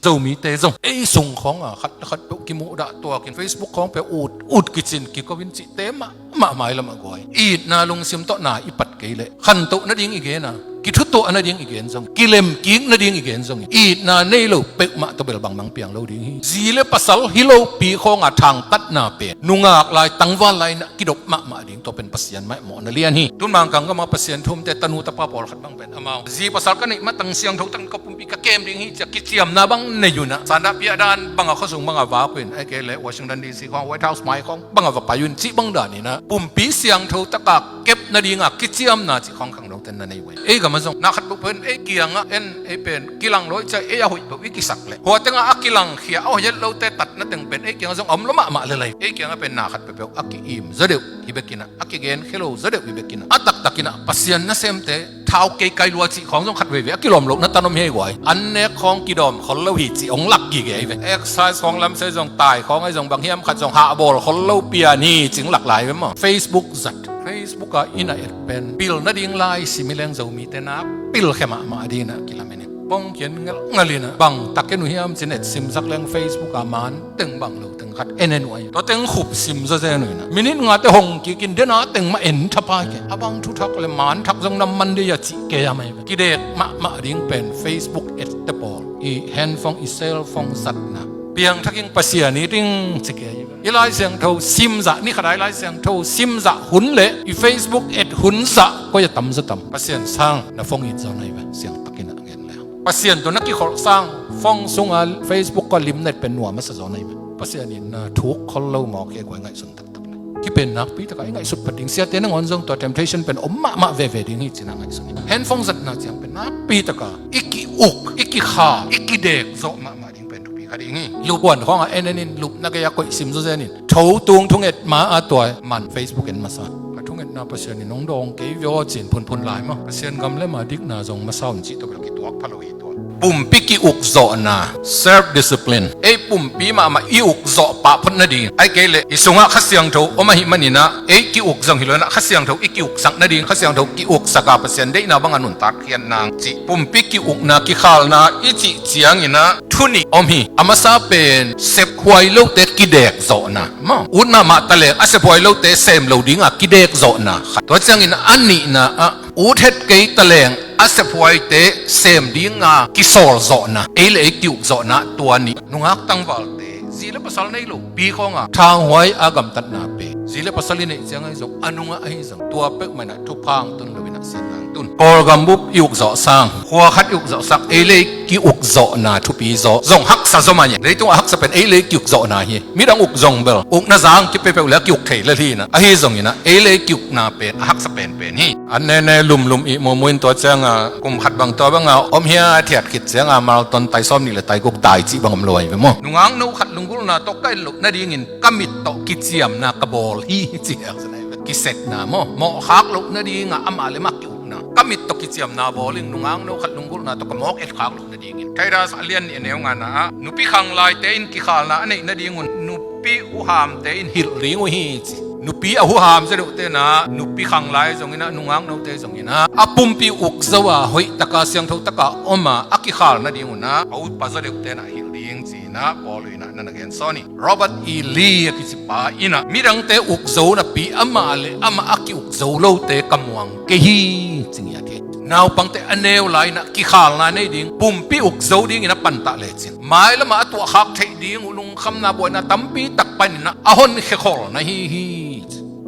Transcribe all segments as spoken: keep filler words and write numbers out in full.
Zomite zong ei sung khawng a khat le khat peuh kimuhdah tuakin Facebook khawng peuh ut ut kicin kiko in cihte mah mah mailam a guai. Itna lungsim tawh na i pat kei leh khantoh nading i gen a, kithutuah nading i gen zong, kilemkik nading i gen zong, itna nei lo peuhmah tawh bel bangbang piang lo ding hi. Zi le pasal hi lopi khawng a thangtatna pen nungak lai tangval lai na kidop mahmah ding, tua pen Pasian mah mawhna lian hi. Tun Mangkang gam a Pasian thu umte tanu tapa pawlkhat bang pen amau zi pasal ka neih matang siangtho tak ka pumpi ka kem ding hi ci-a kiciamna bang nei un ah, sandah piahdan bang a khuasung bang a vak un, ahih kei leh Washington D C khawng, White House mai khawng bang a va pai un cih bang dan in ah, pumpi siangtho tak a kep nading a kiciamna cih khawng khangnote na nei uh hi. Ei gam ah zong na khat peuhpeuh in ei kiang ah en, ei pen kilang lo i ci-a, ei a hoih peuh i kisak leh, hua teng ah a kilangkhia a hoih het lote tatna teng pen ei kiang ah zong a om lua mahmah lel hi. Ei kiang ah pen na khat peuhpeuh a ki-im zaw deuh hi bek in ah, a kigenkhia lo zaw deuh hi bek in ah, a taktak in ah Pasian nasemte thau kei kai lua cih khawng zong khat veivei a kilawm lohna tan om hi ei guai. An nek khawng kidawm khol lo hi cih hong lak gige hi ve. Exercise khawng lamsei zong, tai khawng ahi zong, bang hiam khat zong hahbawl khol lo pian hi cih hong lak lai ve maw. Facebook zat, Facebook a i na et pen pil nading lai sim hi leng Zomite na pilkhia mahmah ding in ah kilamen hi. Pongkian ngelhngelh in ah bang tak en uh hiam ci-in et simsak leng Facebook a man teng bang lo teng khat en en uh ahi. Tua teng khup sim zawzen uh in ah, minit ngate hong kikin dena teng mah en thapai kei. A bang thuthak le man thak zong na man dei a cih kei a mai. Kidek mahmah ding pen Facebook ette pawl, i handphone, i cellphone zatna piangthak ing, Pasian it ing ci kei. I Lai Siangtho simzah, ni khat a i Lai Siangtho simzah hun le i Facebook et hun zah koi a tamzaw tam? Pasian sang na phone it zaw na hi ve, siangtakin a gen le. Pasian tawh na kikholh sang phone sunga Facebook a limna et pen nuam a sa zaw na hi ve. Pasian itna thuk khol lo mawk hi ei guai, ngaihsun taktak le. Hih pen nakpi taka i ngaihsut phat ding, siate nangawn zong tua temptation pen om mahmah veve ding hi ci-in a ngaihsun hi. Handphone zatna ciang pen nakpi taka i ki-uk, i kikhal, i kidek zawh mahmah ding pen thupi kha ding hi. Lup huan khawng a en en in, lupna gei a koih sim zawzen in, tho tung thunget ma a tua man Facebook en masa. Ka thungetna Pasian in hong dawng kei via aw ci-in phunphun lai maw. Pasian gam le ma dikna zong masa un cih tawh bel kituak pha lo hi tua. Pumpi ki-ukzawhna, self discipline. Ei pumpi mahmah i ukzawh pah phot nading, ahih kei leh i sungah Kha Siangtho om ahih manin ah, ei ki-uk zong hi lo in ah, Kha Siangtho i ki-uksak nading, Kha Siangtho ki-uksak a Pasian deihna bang a nuntak khiat nang cih, pumpi ki-ukna, kikhalna i cih ciangin ah thu nih om hi. A masa pen sephuai lote kidek zawhna maw, ut mahmah ta leng a sephuai lote sem lo ding a kidek zawhna khat. Tua ciangin a nihna ah ut het kei ta leng a sephuaite sem ding a kisawl zawhna, ei le ei ki-uk zawhna, tua nih. Nungak tangvalte, zi le pasal nei lo pi khawng a thanghuai a gamtatna pen zi le pasal i neih ciang ahi zong, a nungah ahi zong, tua peuhmah in ah thupha hong tun lo in ah siatna hong tun. Kawlgam bup i ukzawh sang, khua khat i ukzawhsak, ei le ei ki-ukzawhna thupi zaw, zong haksa zaw mah hi. Leitung a haksa pen ei le ei ki-ukzawhna hi. Midang uk zong bel ukna zang kipia peuh le a ki-uk thei lel hi in ah. Ahi zongin ah ei le ei ki-ukna pen a haksa penpen hi. An nene lumlum i mumuin tua ciang a kum khat bang tua bang a om hi a, a thiat khit ciang a marathon tai sawm nih le tai guk tai cih bang om lo ahi ve maw. Nungakno khat lunggulhna tawh ka et loh nadingin ka mit tawh kiciamna ka bawl hi ci hi. Kisetna maw, mawhkhak loh nading a amah le amah ki-ukna, ka mit tawh kiciamna bawl ing. Nungakno khat lunggulhna tawh ka mawk etkhak loh nadingin. Titus a lian nih a neu ngana ah, nupi khanglaite in kikhalna a neih nadingun nupi uhamte in hilh ding uh hi ci. Nupi a huham zaw deuhte in ah, nupi khanglai zongin ah, nungaknote zongin ah, a pumpi ukzo a, hoih taka siangtho taka om a, a kikhal nadingun ah a upa zaw deuhte in ah hilh ding ci-in ah Paul in ah na na gen sawn hi. Robert E. Lee a kici pa in ah, midangte ukzo napi amah le amah a ki-ukzo lote ka muang kei hi ci ngiat hi. Naupangte a neu lai in ah kikhalna nei ding, pumpi ukzo dingin a pantah lecin, mailam ah a tuahkhak theih ding uh lungkhamna buaina tampi tak panin ah a honkhia khol na hi hi.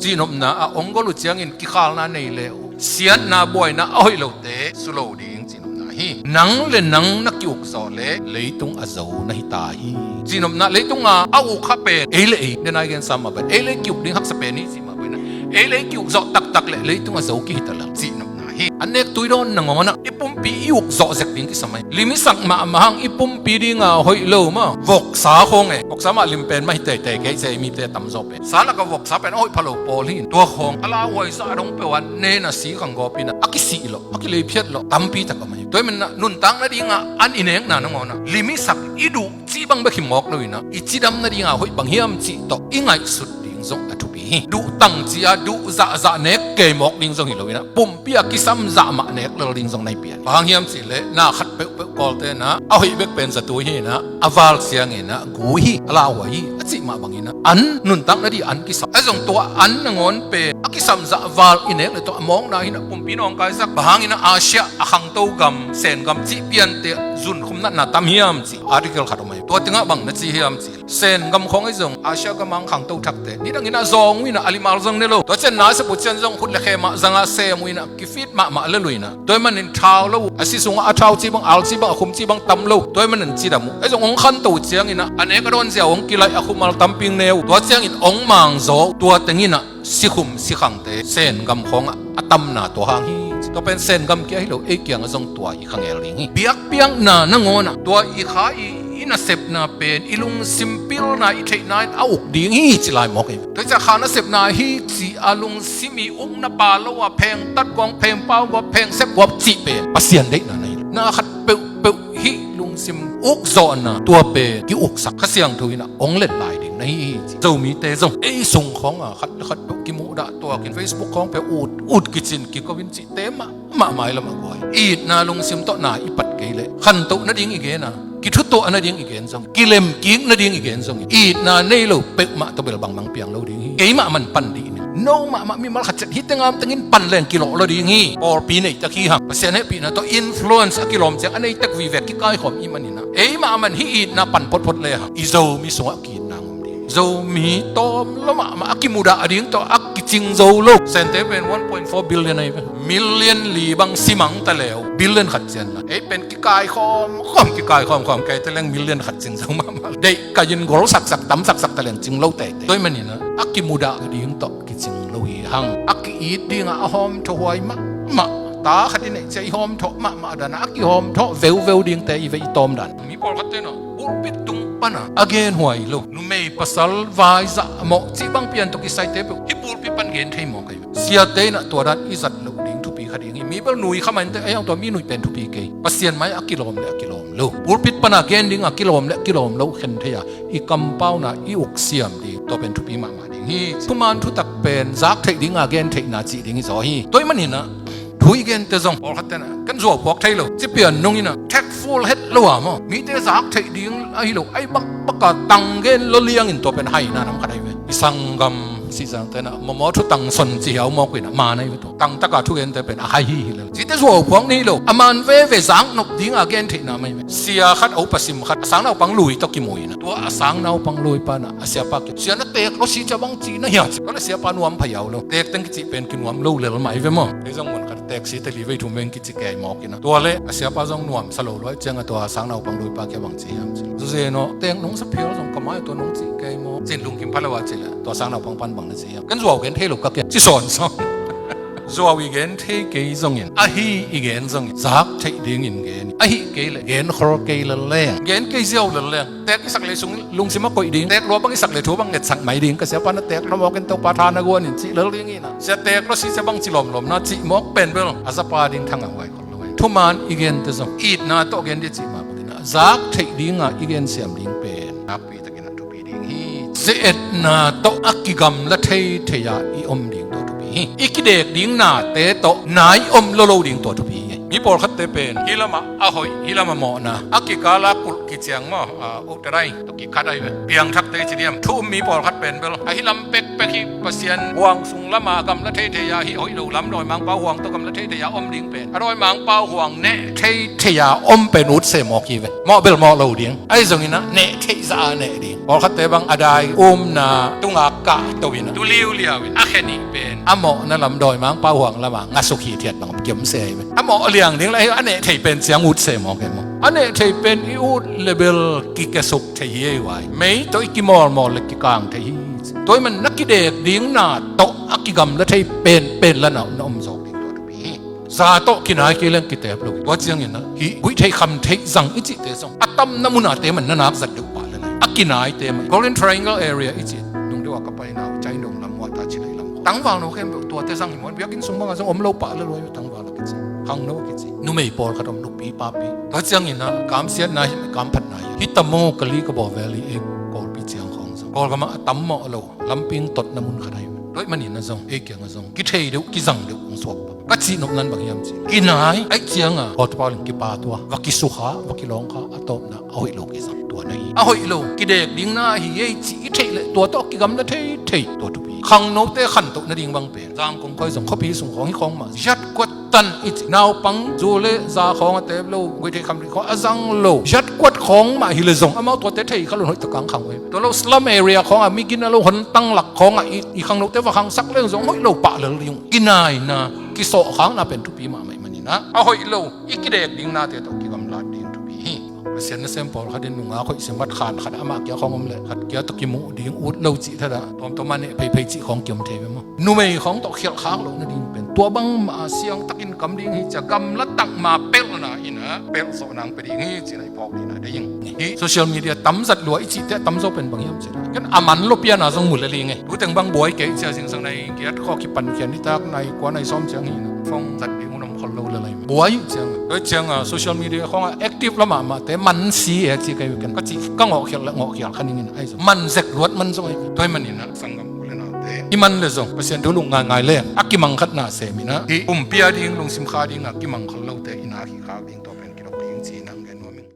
Cihnopna ah hong gol uh ciangin kikhalna nei le uh siatna buaina a hoih lote sulo ding cihnopna hi. Nang le nang na ki-ukzawh le leitung a zo na hi ta hi. Cihnopna leitung a a uk kha pen ei le ei, den a i gensa mah pen ei le ei ki-uk ding haksa pen hi cih mah pen ah, ei le ei ki-ukzawh taktak le leitung a zo kihi ta lel cihnopna hi. An nek tui dawn nangawn ah i pumpi i ukzawh zek ding kisam hi. Limisak mahmah hang i pumpi ding a hoih lo maw, voksa khawng e, voksa mah lim pen mah hi teitei kei ci-a i mite tamzaw pen, sa lak a voksa pen a hoih pha lo pawl hi. Tua khawng a lauhuai zah dong peuh a nen a si khang gawp in ah a kisih lawh, a kileiphiat lawh tampi tak om hi. Tua hi manin ah nuntak nading a an i nekna nangawn ah limisak, i duh cih bang bek hi mawk lo in ah, i cidam nading a hoih bang hiam cih tawh i ngaihsut ding zong a thupi. hi. Duh tang ci-a duh zahzah nek kei mawk ding zong hi lo inah, pumpi a kisam zah mah nek lel ding zong na hi pian. Bang hang hiam cihleh na khat peuhpeuh Kawlte inah a hoih bek pen zatui hi inah, a val cianginah gu hi, a lauhuai hi a cih mah banginah an nuntak nading an kisam. A zong tua an nangawn pen a kisam zah val i nek le tawh a mawkna hinah pumpi nawngkaisak. Bang hanginah Asia a khangto gam, Sen gam cih piante zunkhum natna tam hiam cih article khat om ahi. Tua tengah bang na ci hiam cih, Sen gam khawng ahi zong Asia gam a khangto thakte nidang inah zawng uh inah a limal zong ne lo. Tua cian na sep uh cian zong khut le khe mah zangah sem uh inah kifit mahmah le luinah. Tua ahih manin thau lo uh, a si sungah a thau ci bang, al ci bang, a khum ci bang tam lo. Tua ahih manin cidam uh. Ahi zong hong khanto uh cianginah a nek a dawn ziau hong kilaih, a khum al tamping ne uh. Tua ciangin hong mangzaw uh. Tua tenginah sikhum sikhangte Sen gam khawngah a tamna tua hang hi. Tua pen Sen gam kia hi lo, ei kiangah zong tua hi kha ngel ding hi. Biakpiakna nangawnah tua i kha i, i nasepna pen i lungsim pilna i theihna in a uk ding hi ci lai mawk hi. Tua hi ciah kha nasepna hi ci a lungsim i ukna pa lo a phengtat guang, phengpau guap, phengsep guap cih pen Pasian deihna na hi lo. Na khat peuhpeuh hih lungsim ukzawhna tua pen ki-uksak Kha Siangtho inah hong let lai ding na hi hi ci. Zomite zong ei sung khawngah khat le khat peuh kimuhdah tuakin Facebook khawng peuh ut, ut kicin kiko in cihte mah mahmah i lamah guai. Itna lungsim tawh na i pat kei leh khantoh nading i gen a, kithutuah nading i gen zong, kilemkik nading i gen zong, itna nei lo peuhmah tawh bel bangbang piang lo ding hi. Keimah man pan dih ning. No mahmah mimal khat ciat hih tengam tengin pan leng kilawh lo ding hi. Pawlpi neitak hi hang. Pasian hehpihna tawh influence a kilawm ciang a neitak vive kikaikhawm i hih maninah ei mahmah hih itna pan photphot le hang i Zomi sungah ki-itna ngom ding. Zomi tawm lo mahmah a kimudah ding tawh a kicing zo lo. Sente pen one point four billion ahi ve. Million li bang simang ta leu billion khat cianna. Ei pen kikaikhawm khawm, kikaikhawm khawm kei ta leng million khat cing zo mahmah. Deih kai in gol saksak, tam saksak ta leng cing lo teitei. Tua ahih maninah a kimudah ding tawh kicing lo hi hang. A ki-it dingah a hawmthawh huai mahmah. Ta khat i neih ciah i hawmthawh mahmah danah a kihawmthawh veuveu dingte i ve i tawm dan. Mi pawlkhatte inah pulpit tung pana a gen huai lo. Numei pasal vaizah mawh cih bang pian tawh kisaite peuh hih pulpit pan gen thei mawk ahi. Siate inah tua dan i zat loh ding thupi kha ding hi. Mi bel nui kha mah inteh, ahi hang tua mi nui pen thupi kei. Pasian mai a kilawm le a kilawm lo, pulpit pana gen ding a kilawm le a kilawm lo khen thei a, i kampauna i uksiam ding tua pen thupi mahmah ding hi. Thuman thutak pen zak theih dinga gen theihna cih ding hi zaw hi. Tua ahih maninah thu i gente zong pawlkhatte inah ken zuau phuak thei lo ci pian nung inah tactful het lo a maw, mite zak theih ding ahi lo, ahi bakbaka tang gen lo liangin tua pen haina nam khat ahi ve. I sanggam sihzangte inah mamaw thutang son ci hiau mawk uh inah man ahi ve. Tua tangtaka thugente pen a hai hi hi lel. Cite zuau phuak ni hi lo, a man veve zak nop dinga gen theihna mai ve. Sia khat, a upa sim khat, a sang naupang lui tawh kimu inah, tua a sang naupang lui panah a siapa kiang, sia na teek lo si cia bang ci na hia ci. Tua le siapa nuam phai au lo. Teek teng kicih pen kinuam lo lel mai ve maw. Kei zong mun khat teek si te li vei thum veng kici kei mawk inah, tua le a siapa zong nuamsa lo luai ciangah tua sang naupang luipa kia bang ci hiam ci, zuzen aw, teek nong sa phial zong ka mai tua nong cih kei maw, cin lungkim pha lo a ci le tua sang naupang pan bang na ci hiam. Kan zuau gen thei lo ka kia ci sawnsawn. Zuau i gen thei kei zongin, ahi i gen zongin, zak theih dingin gen. Ahi kei le gen khol kei le leng, gen kei ziau le leng. Teek i sak le sung lungsim a koih ding, teek lua bang i sak le thu bang ngetsak mai ding. Ka siapa na teek lua mawk in Topa tha na guan in cih lel ding inah, sia teek lua si sia bang ci lawmlawm na cih mawk pen bel a zapa ding thang a huai khol lo. Thuman i gente zong itna tawh gen dih cih mah bangin ah zak theih dinga i gensiam ding pen nakpi takin a thupi ding hi. Ze-etna tawh a kigamla thei thei-a i om ding tua thupi hi. I kidek ding nate tawh nai om lo lo ding tua thupi hi. Mi pawlkhatte pen hih lamah a hoih, hih lamah mawhna, a kikala kulh kiciang maw, a, utadai tawh kikhat ahi ve. Piangthakte ci diam, thu um mi pawlkhat pen bel a hih lam pekpek hi. Pasian huang sung lama gamla thei thei-a, hih hoih lo lam dawimangpa huang tawh gamla thei thei-a om ding pen, a dawimangpa huang neh thei thei-a om pen ut se mawk hi ve. Mawh bel mawh lo ding. Ahi zongin ah neh theih zah a neh ding. Pawlkhatte bang a dai umna tunga kah to in ah, tu liuliau in a khe nih pen a mawhna lam dawimangpa huang lama ngasuk hithiat bang om kiam se ahi ve. A mawh liang ding lah hi, a neh thei pen ciang ut se mawk hi maw. A neh thei pen i ut le bel kikesuk thei hi ei vai. Mei tawh i kimawlmawl le kikang thei hi. Tua ahih man na kidek ding na tawh a kigamla thei pen pen la na, na om zawk ding tua thupi hi. Za tawh kinai kei leng kitep lo hi. Tua ciangin ah hih guih theih kham theih zang i cihte zong a tamna munate man na nak zat deuh pah le lai. A kinaite man Golden Triangle area i cih nung deuh a ka paina uh, China dong lam, Muay Thai ci lei lam, tangval no khempeuh tuate zang hi maw. Biakinn sung bangah zong om lo pah le luai uh, tangval a kici, khangno a kici. Numei pawlkhat om, nupi papi. Tua ciangin ah kamsiatna hi, kamphatna hi. Hih tamo Kali Kabaw Valley ei Kawlpi ciang khawng zong Kawlgam ah a tam mawh lo, lampi totna mun khat ahi. Tua ahih manin ah zong, ei kiangah zong kithei deuh, kizang deuh hong suak pah. Ka cih nop nan bang hiam cih, kinai ahih ciangah, Kawlte'n pau leng kipa tua, va kisukha, va kilawngkha, a tawpna a hoih lo kizang, tua na hi. A hoih lo, kidek ding na hi ei cih i theih leh tua tawh kigamla thei thei, tua thupi. Khangnote khantoh nading bang pen, Zangkong khawng zong, khuapi sung khawng, hih khawng mah, zat kuat tan i cih, naupang zu le za khawng a tep lo, guihtheih khamrih khawng a zang lo, zat kuat khawng mah hi leh zong, amau tuate thei kha lo in hoih tak a khang uh hi. Tua lo slum area khawngah, mi gina lo hon tanglak khawngah i, i khangnote va khangsak leng zong hoih lo pah lel ding uh. Kinaina, kisawhkhakna pen thupi mahmah ahih manin ah, a hoih lo, i kidek ding nate tawh kigamlat ding thupi hi. Pasian nasem pawlkhat in nungak hoih sia, mat khan khat amah kia khawng om leh, khat kia tawh kimuh ding ut lo cih thadah, tuamtuam a neh pheiphei cih khawng kiom thei ve maw. Numei khawng tawh khialhkhak loh nading pen, tua bangmah a siangtakin kam ding hi ci-a, gamla tak ma pelhna in ah, pelh zawh nang pia ding hi ci-in ah i phawk ding ah deih ing. Hih social media tamzat lua i cihte a tamzaw pen bang hiam cih leh, ken a man lo pian a zong mu lel ing e. Tuteng bang buai kei ci-a, zingsang nai giat khawng kipan khia, nitak nai kua nai sawm ciang hi in ah, phone zat ding hun om khol lo lel lai. Buai ciang, tua ciang a social media khawngah active la mahmahte man si e ci kei ve ken. Ka cih, ka ngawhkhial leh ngawhkhial kha ning in ah, ahi zong man zek luat man zong ahi. Tua ahih manin ah sanggam u le naute, i man leh zong Pasian thu lungngaingai leng, a kimangkhatna sem in ah, hih pumpi a ding, lungsim kha ding a kimang khol lote i na khihkhak ding, tua pen kidok ding ci-in ah hong gen nuam ing.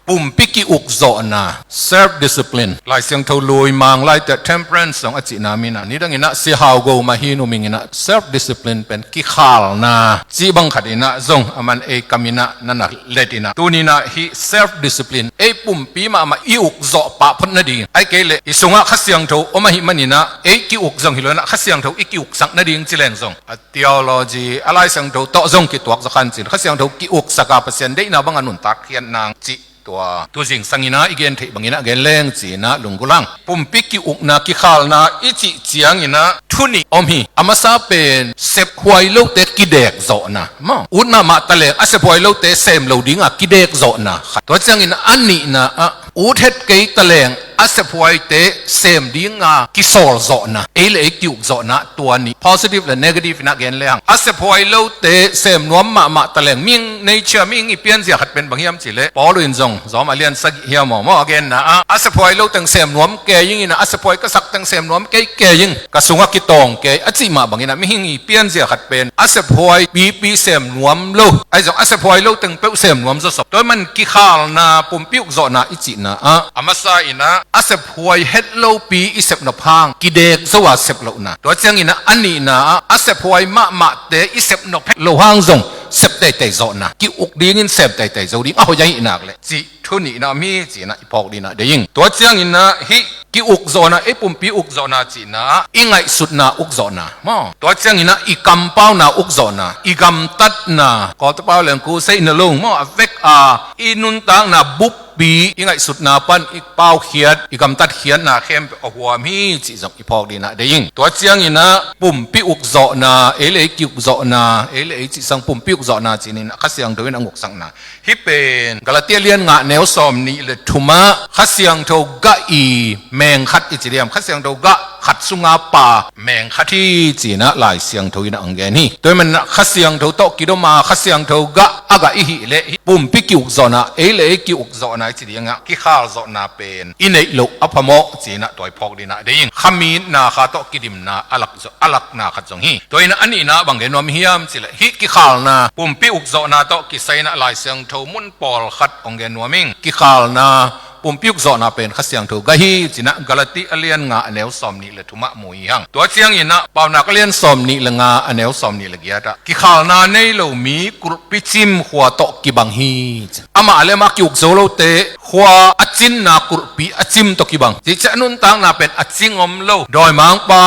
Pumpi ki-ukzawhna, self discipline. Lai Siangtho lui mang laite temperance zong a cihna min ah, nidang in ah si hau go mah hi, numei in ah self discipline pen kikhalna cih bang khat in ah zong a man ei kam in ah na na let in ah, tuni in ah hih self discipline ei pumpi mahmah i ukzawh pah phot nading, ahih kei leh i sungah Kha Siangtho om ahih manin ah, ei ki-uk zong hi lo in ah, Kha Siangtho i ki-uksak nading ci leng zong, a theology, a Lai Siangtho tawh zong kituak zaw kha in cin, Kha Siangtho ki-uksak a Pasian deihna bang a nuntak khiat nang cih, tua tu zingsang in ah i gen theih bang in ah gen leng ci-in ah lunggulh hang. Pumpi ki-ukna, kikhalna i cih ciang in ah thu nih om hi. A masa pen sephuai lote kidek zawhna maw, ut mahmah taleng a sephuai lote sem lo ding a kidek zawhna khat. Tua ciang in ah a nihna ah, ut het kei taleng a sephuaite sem ding a kisawl zawhna, ei le ei ki-ukzawhna, tua nih. Positive le negative in ah gen lehang, a sephuai lote sem nuam mahmah taleng, mihing nature, mihing i pianzia khat pen bang hiam cih leh, Paul in zong Rom a lian sagih hiam maw, maw a genna ah, a sephuai lo teng sem nuam kei ing in ah, a sephuai ka sak teng sem nuam kei kei ing, ka sungah kitawng kei, a cih mah bang in ah, mihing i pianzia khat pen a sephuai pipi sem nuam lo, ahi zong a sephuai lo teng peuh sem nuam zawsop. Tua ahih man kikhalna, pumpi ukzawhna i cihna ah, a masa in ah a sephuai het lopi i sep nop hang kidek zo a sep lohna. Tua ciang in ah a nihna ah, a sephuai mahmahte i sep nop het lo hang zong sep teitei zawhna, ki-uk dingin sem teitei zo ding a hoih ahih nak leh cih thu nihna om hi ci-in ah i phawk ding ah deih ing. Tua ciang in ah hih ki-ukzawhna, ei pumpi ukzawhna cihna ah, i ngaihsutna ukzawhna maw, tua ciang in ah i kampauna ukzawhna, i gamtatna, Kawlte pau leng crusade na lo maw, a vek a i nuntakna buppi, i ngaihsutna pan i paukhiat, i gamtatkhiatna khempeuh a huam hi cih zong i phawk ding ah deih ing. Tua ciang in ah pumpi ukzawhna, ei le ei ki-ukzawhna, ei le ei cih sang pumpi ukzawhna ci-in ah Kha Siangtho in a hong uksakna. Hih pen Galati a lian nga a neu sawmnih le thum ah, Kha Siangtho gah i meng khat i ci diam, Kha Siangtho gah khat sunga pa meng khat hi ci-in ah Lai Siangtho in ah hong gen hi. Tua ahih man ah Kha Siangtho tawh kidom a, Kha Siangtho gah a gah i hih leh, hih pumpi ki-ukzawhna, ei le ei ki-ukzawhna i ci ding ah, kikhal zawhna pen i neih loh a phamawh ci-in ah tua i phawk ding ah deih ing. Khamitna kha tawh kidimna a lak zo, a lakna khat zong hi. Tua in ah a nihna bang gen nuam hiam cih leh, hih kikhalna, pumpi ukzawhna tawh kisai in ah Lai Siangtho mun pawlkhat hong gen nuam ing. Kikhalna, pumpi ukzawhna pen Kha Siangtho gah hi ci-in ah Galati a lian nga a neu sawmnih le thum ah mu hi hang. Tua ciang in ah Paunak a lian sawmnih le nga a neu sawmnih le giat ah, kikhalna nei lo mi kulhpi cim khua tawh kibang hi. Amah le amah ki-uk zo lote khua a cinna kulhpi a cim tawh kibang. Cih ciang a nuntakna pen a cing om lo, dawimangpa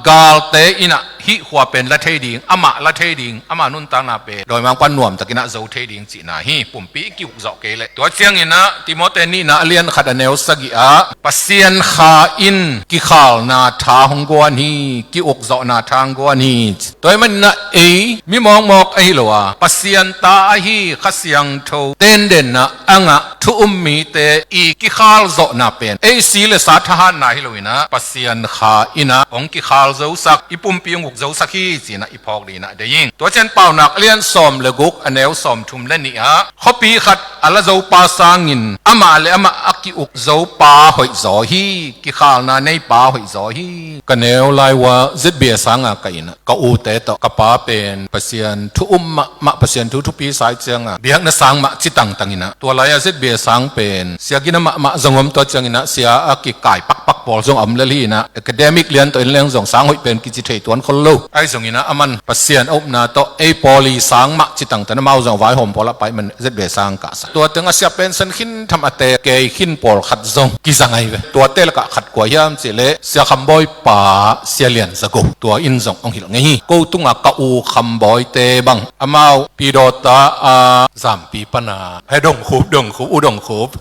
galte in ah hih khua pen la thei ding, amah la thei ding, ama nuntakna pen dawimangpa nuamtakin ah zo thei ding cihna hi, pumpi i ki-uk zawh kei leh. Tua ciang in ah Timoti nihna a lian khat a neu sagih ah, Pasian Kha in kikhalna tha hong guan hi, ki-ukzawhna tha hong guan hi. Tua ahih man in ah ei mi mawkmawk ahi lo a, Pasian ta ahi Kha Siangtho tendenna a ngah thu um mite i kikhal zawhna pen ei si le sa thahatna hi lo in ah, Pasian Kha in ah hong kikhal zosak, i pumpi hong uk zosak hi ci-in ah i phawk dingin ah deih ing. Tua ciang Paunak a lian sawm le guk a neu sawm thum le nih ah khuapi khat a la zopa sangin amah le amah a ki-uk zopa hoihzaw hi, kikhalna neipa hoihzaw hi. Ka neu lai uh ah Z B A sanga ka inn ah ka ute tawh ka pa pen Pasian thu um mahmah, Pasian thu thupi sa ih ciangah biakna sang mah ci tangtang in ah, tua lai-ah Z B A sang pen sia gina mahmah zong om, tua ciangin ah sia a kikai pakpak pawl zong a om lel hi in ah, academic lian tawh in leng zong sang hoih pen kici thei tuan khol lo. Ahi zongin ah aman Pasian a upna tawh ei pawl i sang mah ci tangtan amau zong a vaihawm pawl ah pai man Z B A sang kah sa. Tua teng a sia pension khin tham a te kei khin pawlkhat zong kizang ahi ve. Tuate lakah khat kua hiam cih leh Sia Kham Bawi pa Sia Lian Za Go, tua in zong hong hilh ngei hi. Ko tungah ka u Kham Bawi te bang, amau Pi Dawta a Zampi pana, he Dong Khup, Dong Khup, U Dong Khup,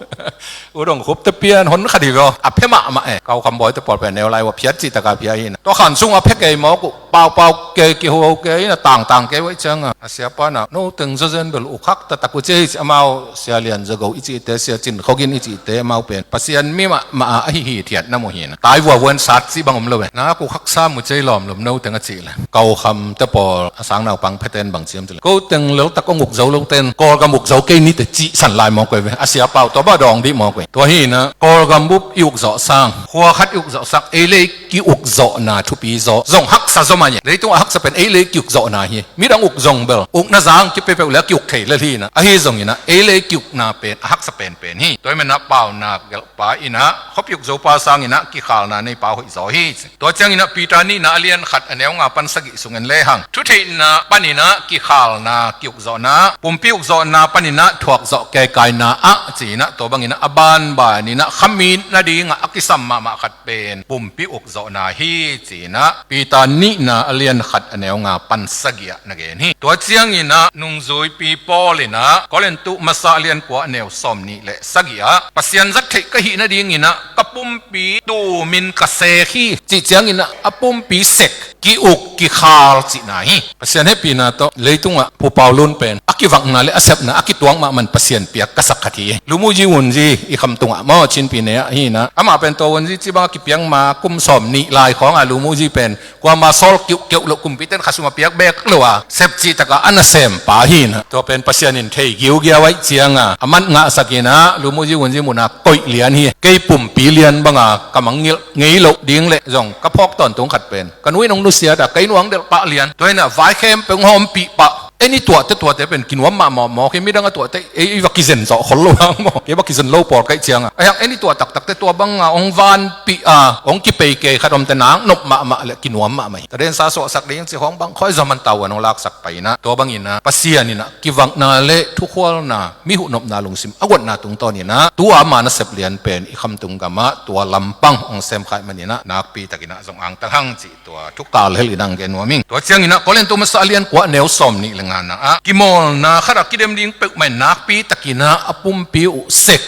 U Dong Khup te pian hon khat hi ve aw. A phe mahmah e. Ka u Kham Bawi te pawl pen neu lai uh ah phiat cih takah phiat hi in ah, tua khan sung a phe kei mawk uh, paupau kei, kiho kei in ah, tangtang kei uh ih ciangah a siapa in ah, no teng zawzen bel uk hak taktak uh ci hi ci. Amau Sia Lian Za Go i cihte, Sia Cin Khawgin i cihte, amau pen Pasian mi mahmah a, ahi hithiat na mu hi in ah, tai vuavua in sat cih bang om lo e. Na uk haksa mu cei lawmlum no teng a cih leh, ka u Kham te pawl a sang naupang phete'n bang ci hiam cih leh, ko teng leltak hong uk zo lo ten Kawlgam uk zo kei ni teh cihsan lai mawk uh hi ve. A siapa uh tua bang dawng dih mawk uh hi. Tua hi in ah Kawlgam bup i uk zawh sang, khua khat i uk zawh sang, ei le ei ki-uk zawhna thupi zaw, zong haksa zaw mah hi. Leitungah a haksa pen ei le ei ki-uk zawhna hi. Midang uk zong bel ukna zang kipepeuh le a ki-uk thei lel hi in ah, ahi zongin ah ei le ei ki-ukna pen a haksa penpen hi. Tua ahih manin ah Paunak gelhpa in ah khuapi uk zopa sangin ah kikhalna neipa hoihzaw hi ci. Tua ciangin ah Peter nihna a lian khat a neu nga pan sagih sung en lehang, thutheihna panin ah kikhalna ki-uk zawhna, pumpi uk zawhna panin ah thuak zawh keikaina ah ci-in ah, tua bangin ah a banbanin ah khamit nadingah a kisam mahmah khat pen pumpi uk zawhna hi ci-in ah Peter nihna a lian khat a neu nga pan sagih ah na gen hi. Tua ciangin ah nungzuipi Paul in ah Korintu masa a lian kua a neu sawm nih le sagih ah, Pasian zat theih ka hih nadingin ah ka pumpi tumin ka sek hi cih ciangin ah a pumpi sek, ki-uk, kikhal cihna hi. Pasian hehpihna tawh leitungah Pu Pau Lun pen a kivakna le a sepna a kituak mahmah in Pasian piak ka sak khat hi. Lu Mu Zi Wun Zi i Kham tungah maw, Chin Pi ne ah hi in ah, amah pen tua Wun Zi cih bang a kipiak ma kum sawm nih lai khawngah Lu Mu Zi pen kuama sawl kiuhkeuh loh, kumpite'n khasum a piak beek lo a sep cih takah a nasempa hi in ah, tua pen Pasian in thei giugiau ahih ciangah a mat ngahsak in ah Lu Mu Zi Wun Zi mun ah koih lian hi. Kei pumpi lian banga ka mangngilh ngei loh ding leh zong ka phawk tawntung khat pen ka nu in hong nusiat a, ka inn uah hong delh pah lian. Tua in ah vai khempeuh hong hawmpih pah. En i tuahte tuahte pen kinuam mahmah mawk hi, midang a tuahte ei, ei va kizen zawh khol lo hang maw. Kei va kizen lo pawl ka hih ciangah, a hiang en i tuah taktakte tua banga hong vanpih a, hong kipei kei khat om teh nak nop mahmah leh kinuam mahmah hi. Tadensa suahsak ding cih khawng bang khawi zah man tau an hong laksak pai in ah, tua bangin ah Pasian in ah kivakna le thukhualna, mi huhnopna lungsim a guatna tungtawn in ah tua ama nasep lian pen i Khamtung gamah tua lampang hong semkha ahih manin ah nakpi takin ah zong angtang hang cih tua thukal hel in ah hong gen nuam ing. Tua ciangin ah Korintu masa a lian kua a neu sawm nih le ngana ah, kimawlna khat ah kidem ding peuhmah in nakpi takin ah a pumpi uh sek.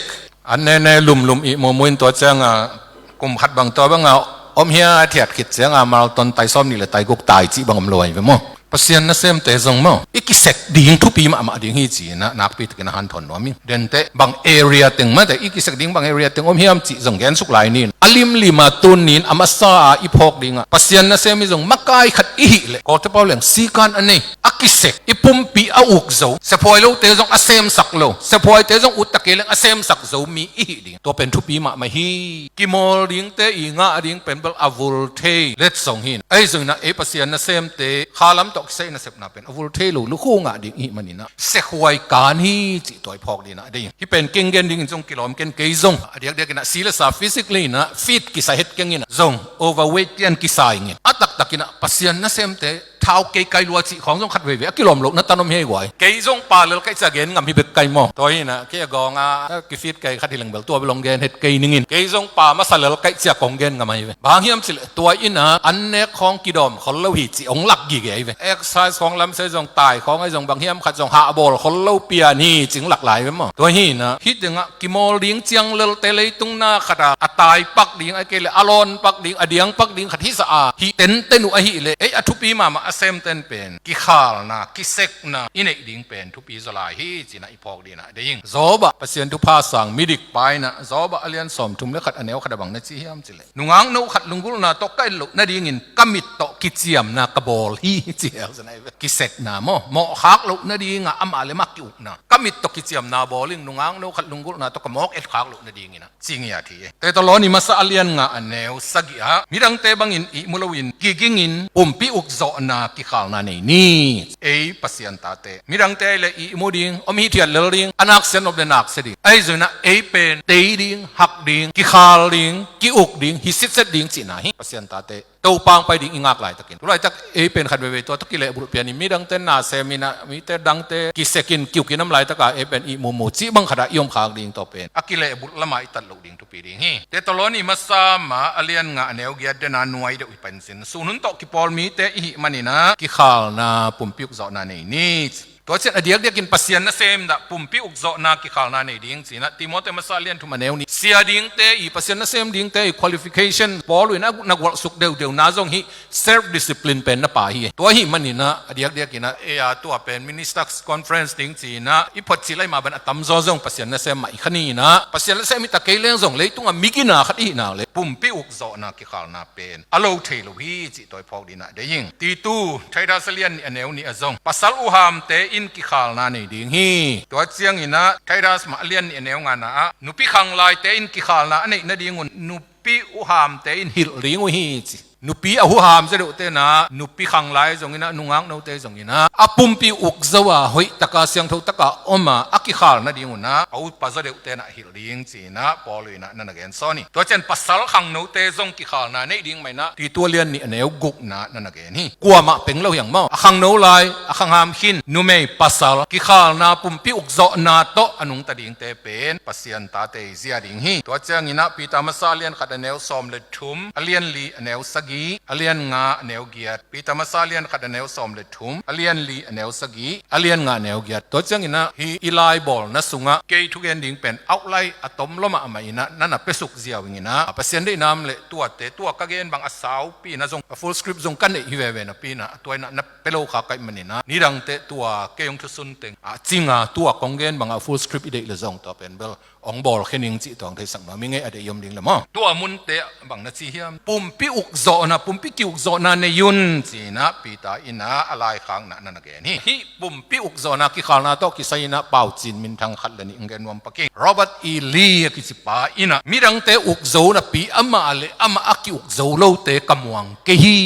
An nene lumlum ihmu mu in tua ciangah kum khat bang tua bangah om hiathiat khit ciangah Malton tai sawm nih le tai guk tai cih bang om lo ahi ve maw. Pasian nasemte zong maw, i kisek ding thupi mahmah ding hi ci-in ah nakpi takin ah hanthawn nuam ing. Denteh bang area teng mate i kisek ding bang area teng om hiam cih zong gensuk lai ni in, a limlim a tuni in a masa a i phawk dingah Pasian nasem i zong makai khat i hih leh, Kawlte pau leng sikan a nei, a kisek, i pumpi a uk zo, sephuai lote zong a semsak lo, sephuaite zong utta kei leng a semsak zo mi i hih ding, tua pen thupi mahmah hi. Kimawl dingte i ngah ding pen bel a vul thei letsong hi in, ahi zongin ah ei Pasian nasemte khalam tawh kisai nasepna pen a vul thei lo lukhu ngah ding i hih manin ah, sekhuai kan hi cih tua i phawk dingin ah deih ing. Hih pen keng gen dingin zong kilawm ken, kei zong a diakdiakin ah si le sa physically in ah fit kisai het keng in ah, zong overweight tian kisai ngin, a taktakin ah Pasian nasemte thau kei kai lua cih khawng zong khat veivei a kilawm lohna tan om hi ei guai. Kei zong pa lel ka hih ciah gen ngam hi bek kai maw. Tua hi in ah kei a gawng a kifit kei khat hi leng bel tua bel hong gen het kei ning in, kei zong pa masa lel ka hih ciah kong gen ngam ahi ve. Bang hang hiam cih leh tua in ah an nek khawng kidawm khol lo hi cih hong lak gige ahi ve. Exercise khawng lamsei zong, tai khawng ahi zong, bang hiam khat zong hahbawl khol lo pian hi cih hong lak lai ve maw. Tua hi in ah hih tengah kimawl ding ciang lelte leitung na khat ah a tai pak ding, ahih kei leh a lawn pak ding, a diang pak ding khat hisa a hih tenten uh ahih leh, ei a thupi mahmah a semten pen kikhalna, kisekna i neih ding pen thupi zaw lai hi, ci-in ah i phawk ding ah deih ing. Job ah Pasian thupha sang midik pa in ah, Job ah a lian sawmthum le khat, a neu khat ah bang na ci hiam cih leh, nungakno khat lunggulhna tawh ka et loh nadingin ka mit tawh kiciamna ka bawl hi, ci hi. Kisekna maw, mawhkhak loh nading ah amah le amah ki-ukna, ka mit tawh kiciamna bawl ing, nungakno khat lunggulhna tawh ka mawk etkhak loh nadingin ah, ci ngiat hi. Thesalonika masa a lian nga, a neu sagih ah, midangte bangin ihmu loin kigingin pumpi ukzawhna kikhalna nei ni. Ei Pasian tate, midangte leh ihmu ding, om hithiat lel ding, a naksiat nop leh naksia ding, ahi zongin ah ei pen tei ding, hak ding, kikhal ding, ki-uk ding, hi sitset ding cihna hi. Pasian tate, Topa hong pai ding i ngak laitakin, tu laitak ei pen khat veivei tua tawh kilehbulh pian in, midangte na sem in ah, mite dangte kisek in, ki-uk in om laitak a, ei pen ihmu mu cih bang khat ah i om khak ding, tua pen a kilehbulh lam ah i tat loh ding thupi ding hi. Thesalonika masa ma a lian nga, a neu giat den ah nuai deuh hi pan sin, sun hun tawh kipawl mite i hih manin ah kikhalna, pumpi ukzawhna nei ni. Tua ciang a diakdiakin Pasian nasem in ah pumpi ukzawhna, kikhalna nei ding ci-in ah Timoti masa a lian thum, a neu nih, sia dingte, i Pasian nasem dingte i qualification, Paul in ah na gualsuk deuhdeuhna zong hih self discipline pen na pha hi. Tua ahih manin ah a diakdiakin ah ei a tua pen ministers conference ding ci-in ah i photcih lai mah bangin a tamzaw zong Pasian nasem mah hi kha ni in ah, Pasian nasem hi ta kei leng zong leitung ah migina khat i hih nak leh pumpi ukzawhna, kikhalna pen a lo thei lo hi cih tua i phawk ding ah deih ing. Titu, Titus a lian nih, a neu nih ah zong, pasal uhamte in kikhalna nei ding hi. Tua ciangin ah Titus mah a lian nih, a neu ngana ah, nupi khanglaite in kikhalna a neih nadingun nupi uhamte in hilh ding uh hi, ci. Nupi a uham zaw deuhte in ah, nupi khanglai zongin ah, nungaknote zongin ah, a pumpi ukzo a, hoih taka, siangtho taka om a, a kikhal nadingun ah a upa zaw deuhte in ah hilh ding ci-in ah Paul in ah na na gen sawn hi. Tua ciang pasal khangnote zong kikhalna neih ding mah in ah Titu a lian nih, a neu gukna na na gen hi. Kuamah peng lo hi hang maw, a khangno lai, a khangham khin, numei pasal kikhalna, pumpi ukzawhna tawh a nungta dingte pen Pasian tate i zia ding hi. Tua ciangin ah Peter masa a lian khat, a neu sawm le thum, a lian li, a neu sagih, a lian nga, a neu giat. Peter masa a lian khat, a neu sawm le thum, a lian li, a neu sagih, a lian nga, a neu giat. Tua ciangin ah hih i laibawlna sungah kei thugen ding pen outline a tom lua mahmah in ah na na piasuk ziau ing in ah, Pasian deihna om leh tuate, tua ka gen bang a saupi in ah zong, a full script zong ka neih hi veve napi in ah, tua in ah na pia lo kha ka hih manin ah, nidangte tua kei hong thusun teng a cing a, tua kong gen bang a full script i deih leh zong tua pen bel hong bawl khin ing cih tua hong theisak nuam ing ei, a deih i om ding leh maw. Tua munte bang na ci hiam? Pumpi ukzawhna, pumpi ki-ukzawhna nei un, ci-in ah Peter in ah a laikhakna na na gen hi. Hih pumpi ukzawhna, kikhalna tawh kisai in ah paucin minthang khat le nih hong gen nuam pak ing. Robert E. Lee a kici pa in ah, midangte ukzo napi amah le amah a ki-ukzo lote ka muang kei hi,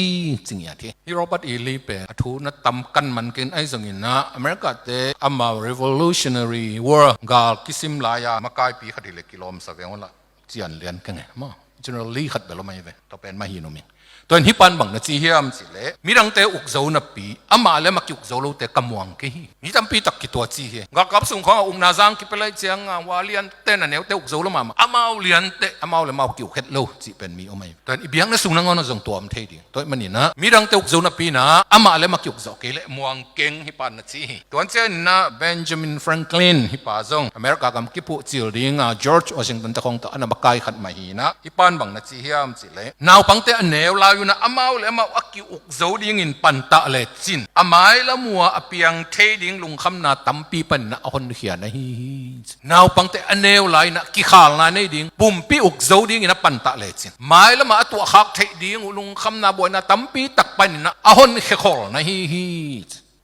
ci ngiat hi. Hih Robert E. Lee pen a thu na tam kan man kei in, ahi zongin ah America-te amau Revolutionary War gal kisim lai-a makaipi khat hi leh kilawmsa veng un la, cian lian keng e maw. General Lee khat bel om ahi ve, tua pen mah hi nuam ing. Tua in hih pan bang na ci hiam cih leh, midangte ukzo napi amah le amah ki-ukzo lote ka muang kei hi. Mi tampi tak kitua ci hi. Galkap sung khawng a ukna zang kipia lai ciang a, ua liante in a neute ukzo lo mahmah, amau liante amau le amau ki-uk het lo cih pen mi om ahi. Tua in i biakna sung nangawn ah zong tua om thei ding. Tua ahih manin ah midangte ukzo napi in ah amah le amah ki-ukzawh kei leh muang keng, hih pan na ci hi. Tua ciangin ah Benjamin Franklin, hih pa zong America gam kiphuh cil ding a George Washington-te khawng tawh a na makai khat mah hi in ah, hih pan bang na ci hiam cih leh, naupangte a neu lai un ah amau le amau a ki-ukzo dingin pantah lecin, a mailam uh a a piang thei ding lungkhamna tampi panin ah a honkhia na hi hi. Naupangte a neu lai in ah kikhalna nei ding, pumpi ukzo dingin a pantah lecin, mailam ah a tuahkhak theih ding uh lungkhamna buaina tampi tak panin ah a honkhia khol na hi hi.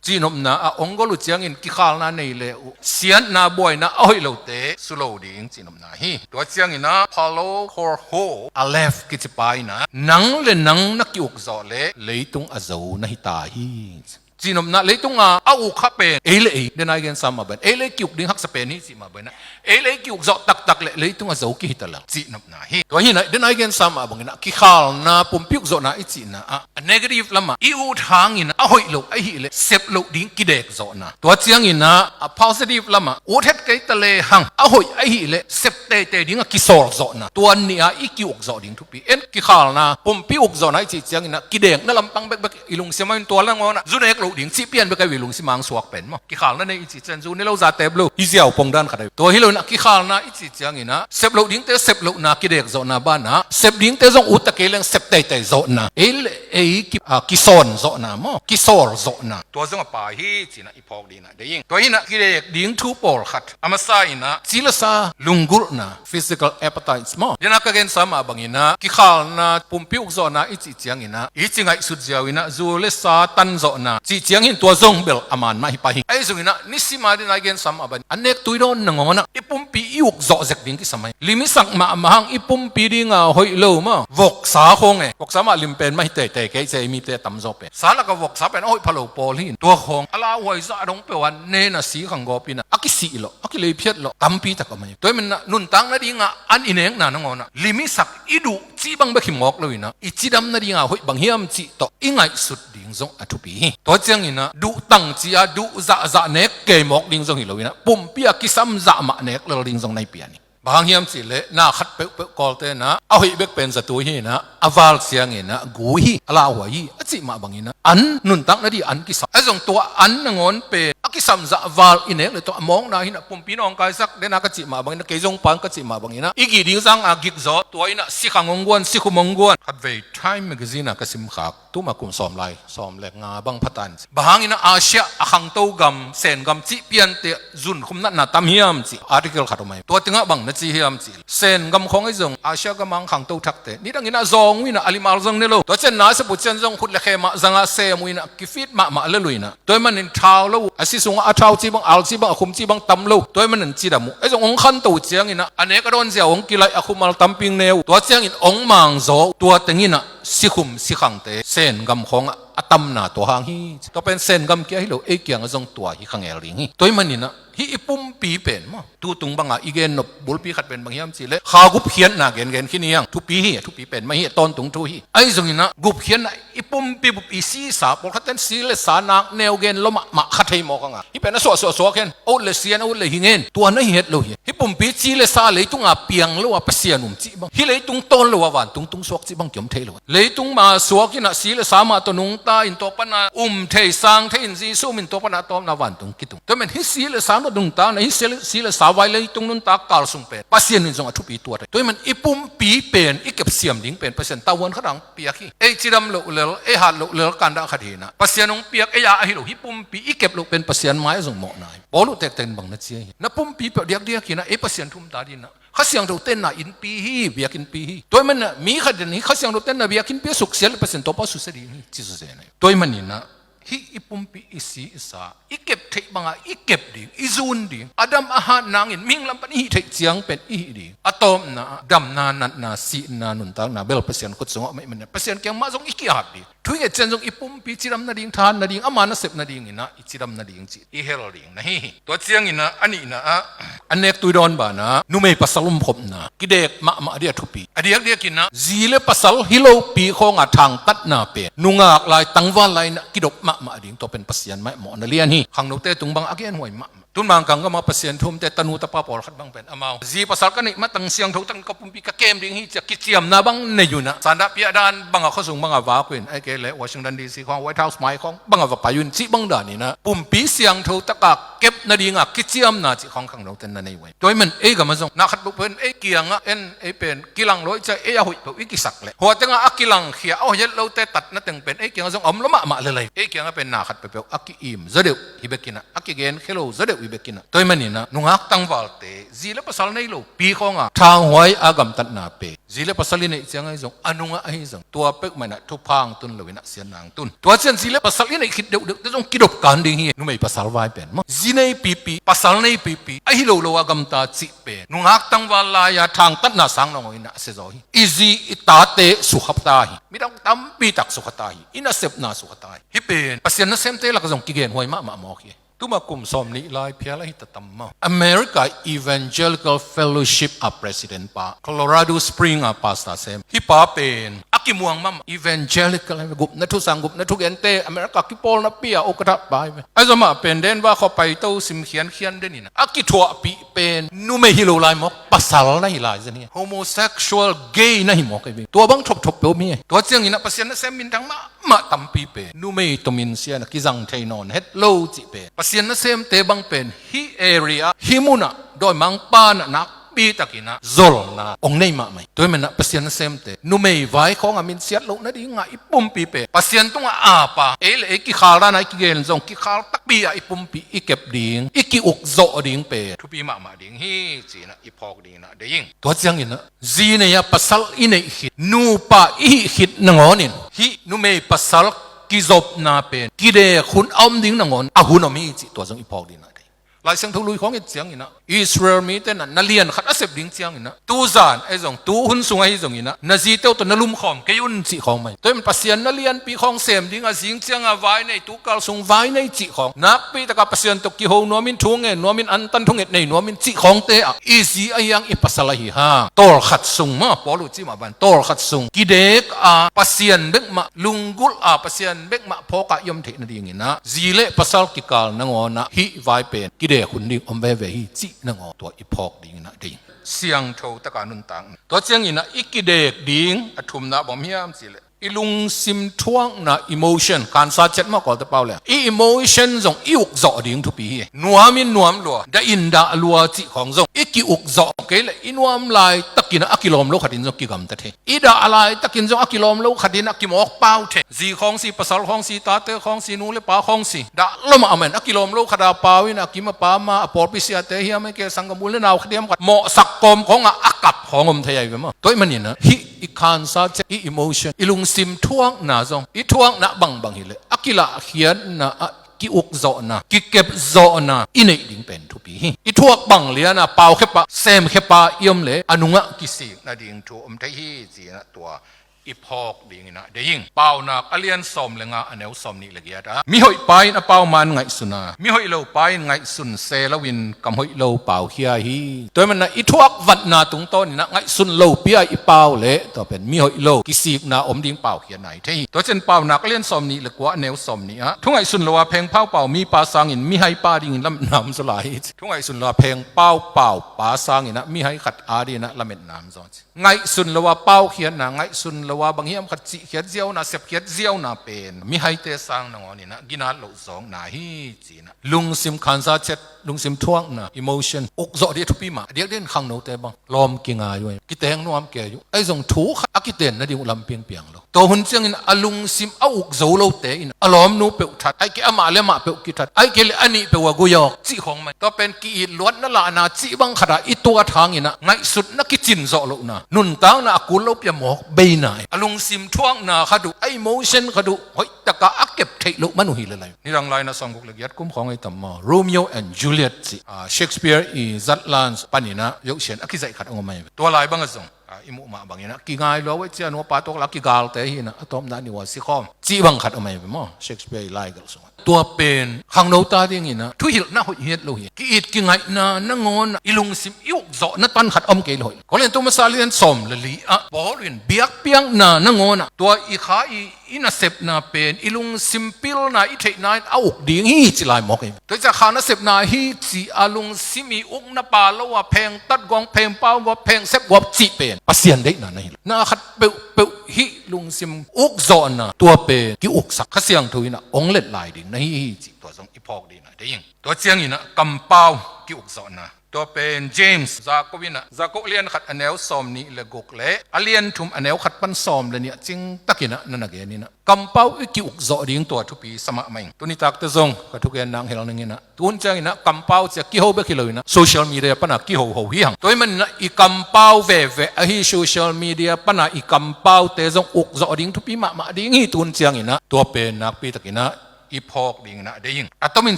Cihnopna ah ong gol uh ciangin kikhalna nei le uh siatna buaina a hoih lote su lo ding cihnopna hi. Tua ciangin ah Paulo Coelho, Aleph kici pa in ah, nang le nang na ki-ukzawh leh leitung a zo na hi ta hi. Cihnopna, leitung a a uk kha pen ei le ei, den a i gensa mah bangin ei le ei ki-uk ding haksa pen hi cih mah bangin ah, ei le ei ki-ukzawh taktak leh leitung a zo kihi ta lel cihnopna hi. Tua hi in ah, den a i gensa mah bangin ah kikhalna, pumpi ukzawhna i cihna ah a negative lamah i ut hangin a hoih lo ahih leh sep loh ding kidekzawhna. Tua ciangin ah a positive lamah ut het kei ta lehang a hoih ahih leh sep teitei ding a kisawlzawhna. Tua nih a i ki-ukzawh ding thupi. En, kikhalna, pumpi ukzawhna i cih ciangin ah kidekna lampang bekbek I lungsim ah in tua nangawn ah zu nek loh ding cih pian bek a i lungsim ah suak pen maw. Kikhalna nei i cih ciang zu ne lo, za tep lo, hi ziau pong dan khat ahi. Tua hi lo in ah kikhalna i cih ciangin ah sep loh dingte sep lohna, kidek zawhna banah sep dingte zong ut a kei leng sep teitei zawhna, ei le ei ki, a, kisawn zawhna maw, kisawl zawhna, tua zong a pai hi ci-in ah i phawk ding ah deih ing. Tua hi in ah kidek ding thu pawlkhat, a masa in ah ci le sa, lunggulhna, physical appetites maw. Dena ka gensa mah bangin ah kikhalna, pumpi ukzawhna i cih ciangin ah i ci ngaihsut ziau in ah zu le sa tanzawhna cih ciangin tua zong bel a man mah hi pah hi. Ahi zongin ah nisim a dena i gensa mah bangin a nek tui dawn nangawn ah i pumpi i ukzawh zek ding kisam hi. Lim i sak mahmah hang i pumpi ding a hoih lo maw, voksa khawng e. Voksa mah lim pen mah hi teitei kei ci-a i mite a tamzaw pen, sa lak a voksa pen a hoih pha lo pawl hi. Tua khawng a lauhuai zah dong peuh a nen a si khang gawp in ah a kisih lawh, a kileiphiat lawh tampi tak om hi. Tua hi man in ah nuntak nading a an i nekna nangawn ah lim i sak, i duh cih bang bek hi mawk lo in ah i cidam nading a hoih bang hiam cih tawh i ngaihsut ding zong a thupi hi. Tua ciangin ah duh tang ci-a duh zahzah nek kei mawk ding zong hi lo in ah pumpi a kisam zah mah nek lel ding zong na hi pian hi. Bang hang hiam cih leh na khat peuhpeuh Kawlte in ah a hoih bek pen zatui hi in ah a val ciangin ah gu hi, a lauhuai hi a cih mah bangin ah an nuntak nading an kisam. Ahi zong tua an nangawn pen a kisam zah val i nek leh tua a mawkna hi in ah pumpi nawngkaisak, dena ka cih mah bangin ah, kei zong pan ka cih mah bangin ah i gih ding zang a gik zaw, tua in ah sikhang hong guan, sikhum hong guan. Khatvei Time Magazine a ka simkhak, tuma kum sawm lai, sawm le nga bang pha ta in ci. Bang hangin ah Asia a khangto gam, Sen gam cih piante zunkhum natna tam hiam cih article khat om hi. Tua tengah bang na ci hiam cih leh, Sen gam khawng ahi zong Asia gam a khangto thakte nidangin ah zawng uh in ah a limal zong ne lo. Tua ciang na sep uh ciang zong khut le khe mah zang a sem uh in ah kifit mahmah lel uh in ah. Tua hi manin thau lo uh, a si sungah a thau cih bang, al cih bang, a khum cih bang tam lo. Tua hi manin cidam uh. Ahi zong hong khanto uh ciangin ah a nek a dawn ziau hong kilaih, a khum al tampi hong ne uh. Tua ciangin hong mang zaw uh. Tua teng in ah sikhum sikhangte Sen gam khawngah a tamna tua hang hi. Tua pen Sen gam kia hi lo, ei kiangah zong tua hi kha ngel ding hi. Tua hi manin ah hih i pumpi pen maw, tu tung banga i gen nop bulpi khat pen bang hiam cih leh kha gupkhiatna gengen khin hi hang. Thupi hi, a thupi pen mah hi, a tawntung thu hi. Ahi zongin ah gupkhiatna, i pumpi bup i sisa, pawlkhat ten si le sa nak neu gen lua mahmah kha thei mawk hang a, hih pen a suahsuah suak hen, a ut le si hen, a ut le hi ngen, tua na hi het lo hi. Hih pumpi ci le sa leitung a piang lo a Pasian um cih bang, hih leitung tawn lo a vantung tung suak cih bang kiom thei lo. Leitung ma suak in ah si le sa mah tawh nungta in, tua pana um thei, sang thei in, Jesu min tua pana a tawpna vantung kitung. Tua hi man hih si le sa mah nungta na, hih si le, si le sa vai leitung nuntak kal sung pen Pasian in zong a thupi tuat hi. Tua hi man i pumpi pen i kep siam ding pen Pasian tavuan khat hong piak hi. Ei cidam loh lel, ei hat loh lel kandah khat hi in ah Pasian hong piak ei a ahi lo, hih pumpi i kep loh pen Pasian mai a zong mawhna hi. Paul uh tektek in bang na ci hi. Na pumpi peuh diakdiak hi in ah ei Pasian thu um ta ding in ah Kha Siangtho tenna innpi hi, biakinnpi hi. Tua hi man ah mi khat in hih Kha Siangtho tenna biakinnpi a suksiat leh Pasian tawh pa susia ding hi ci susia hi. Tua hi manin ah hih i pumpi, i si i sa, i kep theih banga i kep ding, i zun ding, a dam a hat nangin mihing lam pan i hih theih ciang pen i hih ding. A tawpna ah damna, natna, sihna, nuntakna bel Pasian khut sungah om ahih manin ah Pasian kiang mah zong i ki-ap ding. Thu i nget ciang zong i pumpi cidam nading, thahat nading, ama nasep nadingin ah i cidam nading cih i hel ding na hi hi. Tua ciangin ah a nihna ah, an nek tui dawn banah numei pasal umkhopna, kidek mahmah ding a thupi. A diakdiakin ah zi le pasal hi lopi khawnga thangtatna pen nungak lai, tangval lai in ah kidop mahmah ding, tua pen Pasian mai mawhna lian hi. Khangnote tung bang a genhuai mahmah. Tun Mangkang gam a Pasian thu umte tanu tapa pawlkhat bang pen amau zi pasal ka neih matang siangtho takin ka pumpi ka kem ding hi ci-a kiciamna bang nei un ah, sandah piahdan banga khuasung banga vak uh in, ahih kei leh Washington D C khawng, White House mai khawng banga va pai un cih bang danin ah pumpi siangtho taka kep nadinga kiciamna cih khawng khangnote na nei uh hi. Tua hi man ei gam ah zong na khat peuh pen ei kiangah en, ei pen kilang lua i ci-a, ei a hoih peuh i kisak leh, hua tengah a kilangkhia a hoih het lote tatna teng pen ei kiangah zong a om lua mahmah lel hi. Ei kiangah pen na khat peuhpeuh a ki-im zaw deuh hi bekin ah, a kigenkhia lo zaw deuh hi bekin ah. Tua hi manin ah nungak tangvalte, zi le pasal nei lopi khawnga thanghuai a gamtatna pen zi le pasal i neih ciang ahi zong, a nungah ahi zong, tua peuhmah in ah thupha hong tun lo in ah siatna hong tun. Tua ciang zi le pasal i neih khit deuhdeuhte zong kidop kan ding hi. Numei pasal vai pen maw, zi nei pipi, pasal nei pipi, ahi lo lo a gamta cih pen nungak tangval lai-a thangtatna sang lo ngawh in ah a sia zaw hi. I zi i tate sukha ta hi. Midang tampi tak sukha ta hi. I nasepna sukha ta hi. Hih pen Pasian nasemte lakah zong kigenhuai mahmah mawk hi. Tuma kum sawmnih lai phial ahi ta tam maw, America Evangelical Fellowship a president pa, Colorado Spring a pastor sem, hih pa pen a kimuang mahmah. Evangelical gupna thusang, gupna thugente America kipawlna pia o ka thah pai ve. Ahi zong mah pen Denver khua paito sim khiankhian den in a kithuahpih pen numei hi lo lai mawk, pasal na hi lai zen hi. Homosexual, gay na hi mawk hi ve. Tua bang thopthop peuh mi hi. Tua ciangin a Pasian nasem minthang mahmah tampi pen numei tomin sia na kizang thei nawn het lo cih pen Pasian nasemte bang pen hih area, hih munah dawimangpa na nakpi takin a zolna ong nei mahmah hi. Tua hi man a Pasian nasemte numei vai khawng a minsiat loh nading ngah i pumpi pen Pasian tungah apa, ei le ei kikhal dan a i kigen zong kikhal takpi a i pumpi i kep ding, i ki-ukzawh ding pen thupi mahmah ding hi ci-in a i phawk dingin a deih ing. Tua ciangin a zi nei a pasal i neih khit, nupa i hih khit nangawnin hih numei pasal kizopna pen kidek hun a om ding nangawn a hun om hi cih tua zong i phawk dingin a deih ing. Lai Siangtho lui khawng et ciangin a Israel mite na na lian khat a sep ding ciangin a tuzan ahi zong, tu hun sung ahi zongin a na zite uh tawh na lumkhawm kei un cih khawng mah hi. Tua hi man Pasian na lianpi khawng sem ding a zing ciang a vai nei, tukal sung vai nei cih khawng, nakpi taka Pasian tawh kiho nuamin, thu ngen nuamin, antan thunget nei nuamin cih khawngte ah i zi ahi hang i pasal ahi hang tawlkhat sung maw, Paul uh cih mah ban tawlkhat sung kidek a Pasian bek mah lunggulh a Pasian bek mah phawk a i om theih nadingin a zi le pasal kikal nangawn a hih vai pen kidek hun ding om veve hi cih nangawn tua i phawk dingin a deih ing. Siangtho taka nuntak. Tua ciangin a i kidek ding a thumna bang hiam cih leh i lungsim thuakna, emotion, khansa ciat mah kawlte pau le i emotion zong i ukzawh ding thupi hi. Nuamin nuam lua, dah in dah lua cih khawng zong i ki-ukzawh kei leh i nuam laitakin a kilawm lo khatin zong kigamta thei. I dah laitakin zong a kilawm lo khatin a kimawk pau thei. Zi khawng si, pasal khawng si, tate khawng si, nu le pa khawng si, dah lo mah a man a kilawm lo khat a pau in a kim a pam a, a pawlpi siate hiam, a kei sanggam u le nau khat hiam khat mawhsak kawm khawng a a kap khawng om thei ahi ve maw. Tua hi manin a hih i khansa ciat, i emotion, i lungsim thuakna zong, i thuakna bangbang hi leh a kilahkhiatna ah ki-ukzawhna, kikepzawhna i neih ding pen thupi hi. I thuak bang lian a paukhia pah, semkhia pah i om leh a nungah kisik nading thu om thei hi ci-in a tua i phawk dingin a deih ing. Paunak a lian sawm le nga, a neu sawmnih le giat ah, mihoih pa in a pau man ngaihsun a, mihoih lo pa in ngaihsun se loin kam hoih lo paukhia hi. Tua hi man a i thuak vatna tungtawnin a ngaihsun lopi a i pau leh tua pen mihoih lo kisikna om ding paukhiatna hi thei hi. Tua ciang Paunak a lian sawmnih le kua, a neu sawmnih ah, thu ngaihsun lo a phengpau pau mipa sangin mihai pa dingin lametna om zaw lai hi. Thu ngaihsun lo a phengpau pau pa sangin a mihai khat a dingin a lametna om zaw ci. Ngaihsun lo a paukhiatna, ngaihsun lo a bang hiam khat cihkhiat ziauna, sepkhiat ziauna pen mihaite sang nangawnin a ginat loh zawkna hi ci-in a lungsim khansa ciat, lungsim thuakna, emotion ukzawh ding a thupi mah. A diakdiakin khangnote bang lawm kingai uh, kiteng nuam kei uh. Ahi zong thu khat a kiten nading uh lampi piang lo. Tua hun ciangin a lungsim a ukzo lote in a lawmnu peuh that, ahih kei leh amah le amah peuh kithat, ahih kei leh a nih peuh a gui awk cih khawng mah hi. Tua pen ki-it luatna lahna cih bang khat a i tuat hangin a ngaihsutna kicin zawh lohna, nuntakna a kul lopi a mawk beina hi. A lungsim thuakna khat uh, a emotion khat uh hoih taka a kep theih loh man uh hi lel lai. Nidang lai na sawmguk le giat kum khawng ahi tam maw, Romeo and Juliet cih, ah, Shakespeare i zatlan panin a zosia in a kizaih khat ong om ahi ve. Tua lai bang a zong, ah, i muh mah bangin a kingai lua uh ahi, cia nu a pa tawh la kigalte hi in a, a tawpna ni ua si khawm cih bang khat om ahi ve maw, Shakespeare i laigelh sungah. Tua pen khangno ta dingin a thuhilhna hoih hiat lo hi. Ki-it kingaihna nangawn a i lungsim i ukzawhna tan khat om kei leh hoih lo. Korintu masa lian sawm le li ah Paul in biakpiakna nangawn a tua i kha i i nasepna pen i lungsim pilna, i theihna in a uk ding hi ci lai mawk hi. Tua hi ciang kha nasepna hi ci a lungsim i ukna pha lo a phengtat guang, phengpau guap, phengsep guap cih pen Pasian deihna na hi lo. Na khat peuhpeuh hih lungsim ukzawhna tua pen ki-uksak, Kha Siangtho in a ong let lai ding na hi hi cih tua zong i phawk dingin a deih ing. Tua ciangin a kampau ki-ukzawhna. Tua pen James, Jakob in a, Jakob lian khat a neu sawmnih le guk le a lian thum a neu khat pan sawm le nih ah cingtakin a na na gen in a, kampau i ki-ukzawh ding tua thupi sa mahmah ing. Tuni takte zong ka thugen nang hel ning in a, tun ciangin a kampau ci a kiho bek hi lo in a, social media pan a kihoho hi hang. Tua hi manin a i kampau veve ahi, social media pan a i kampaute zong ukzawh ding thupi mahmah ding hi. Tun ciangin a tua pen nakpi takin a i phawk dingin a deih ing. A tomin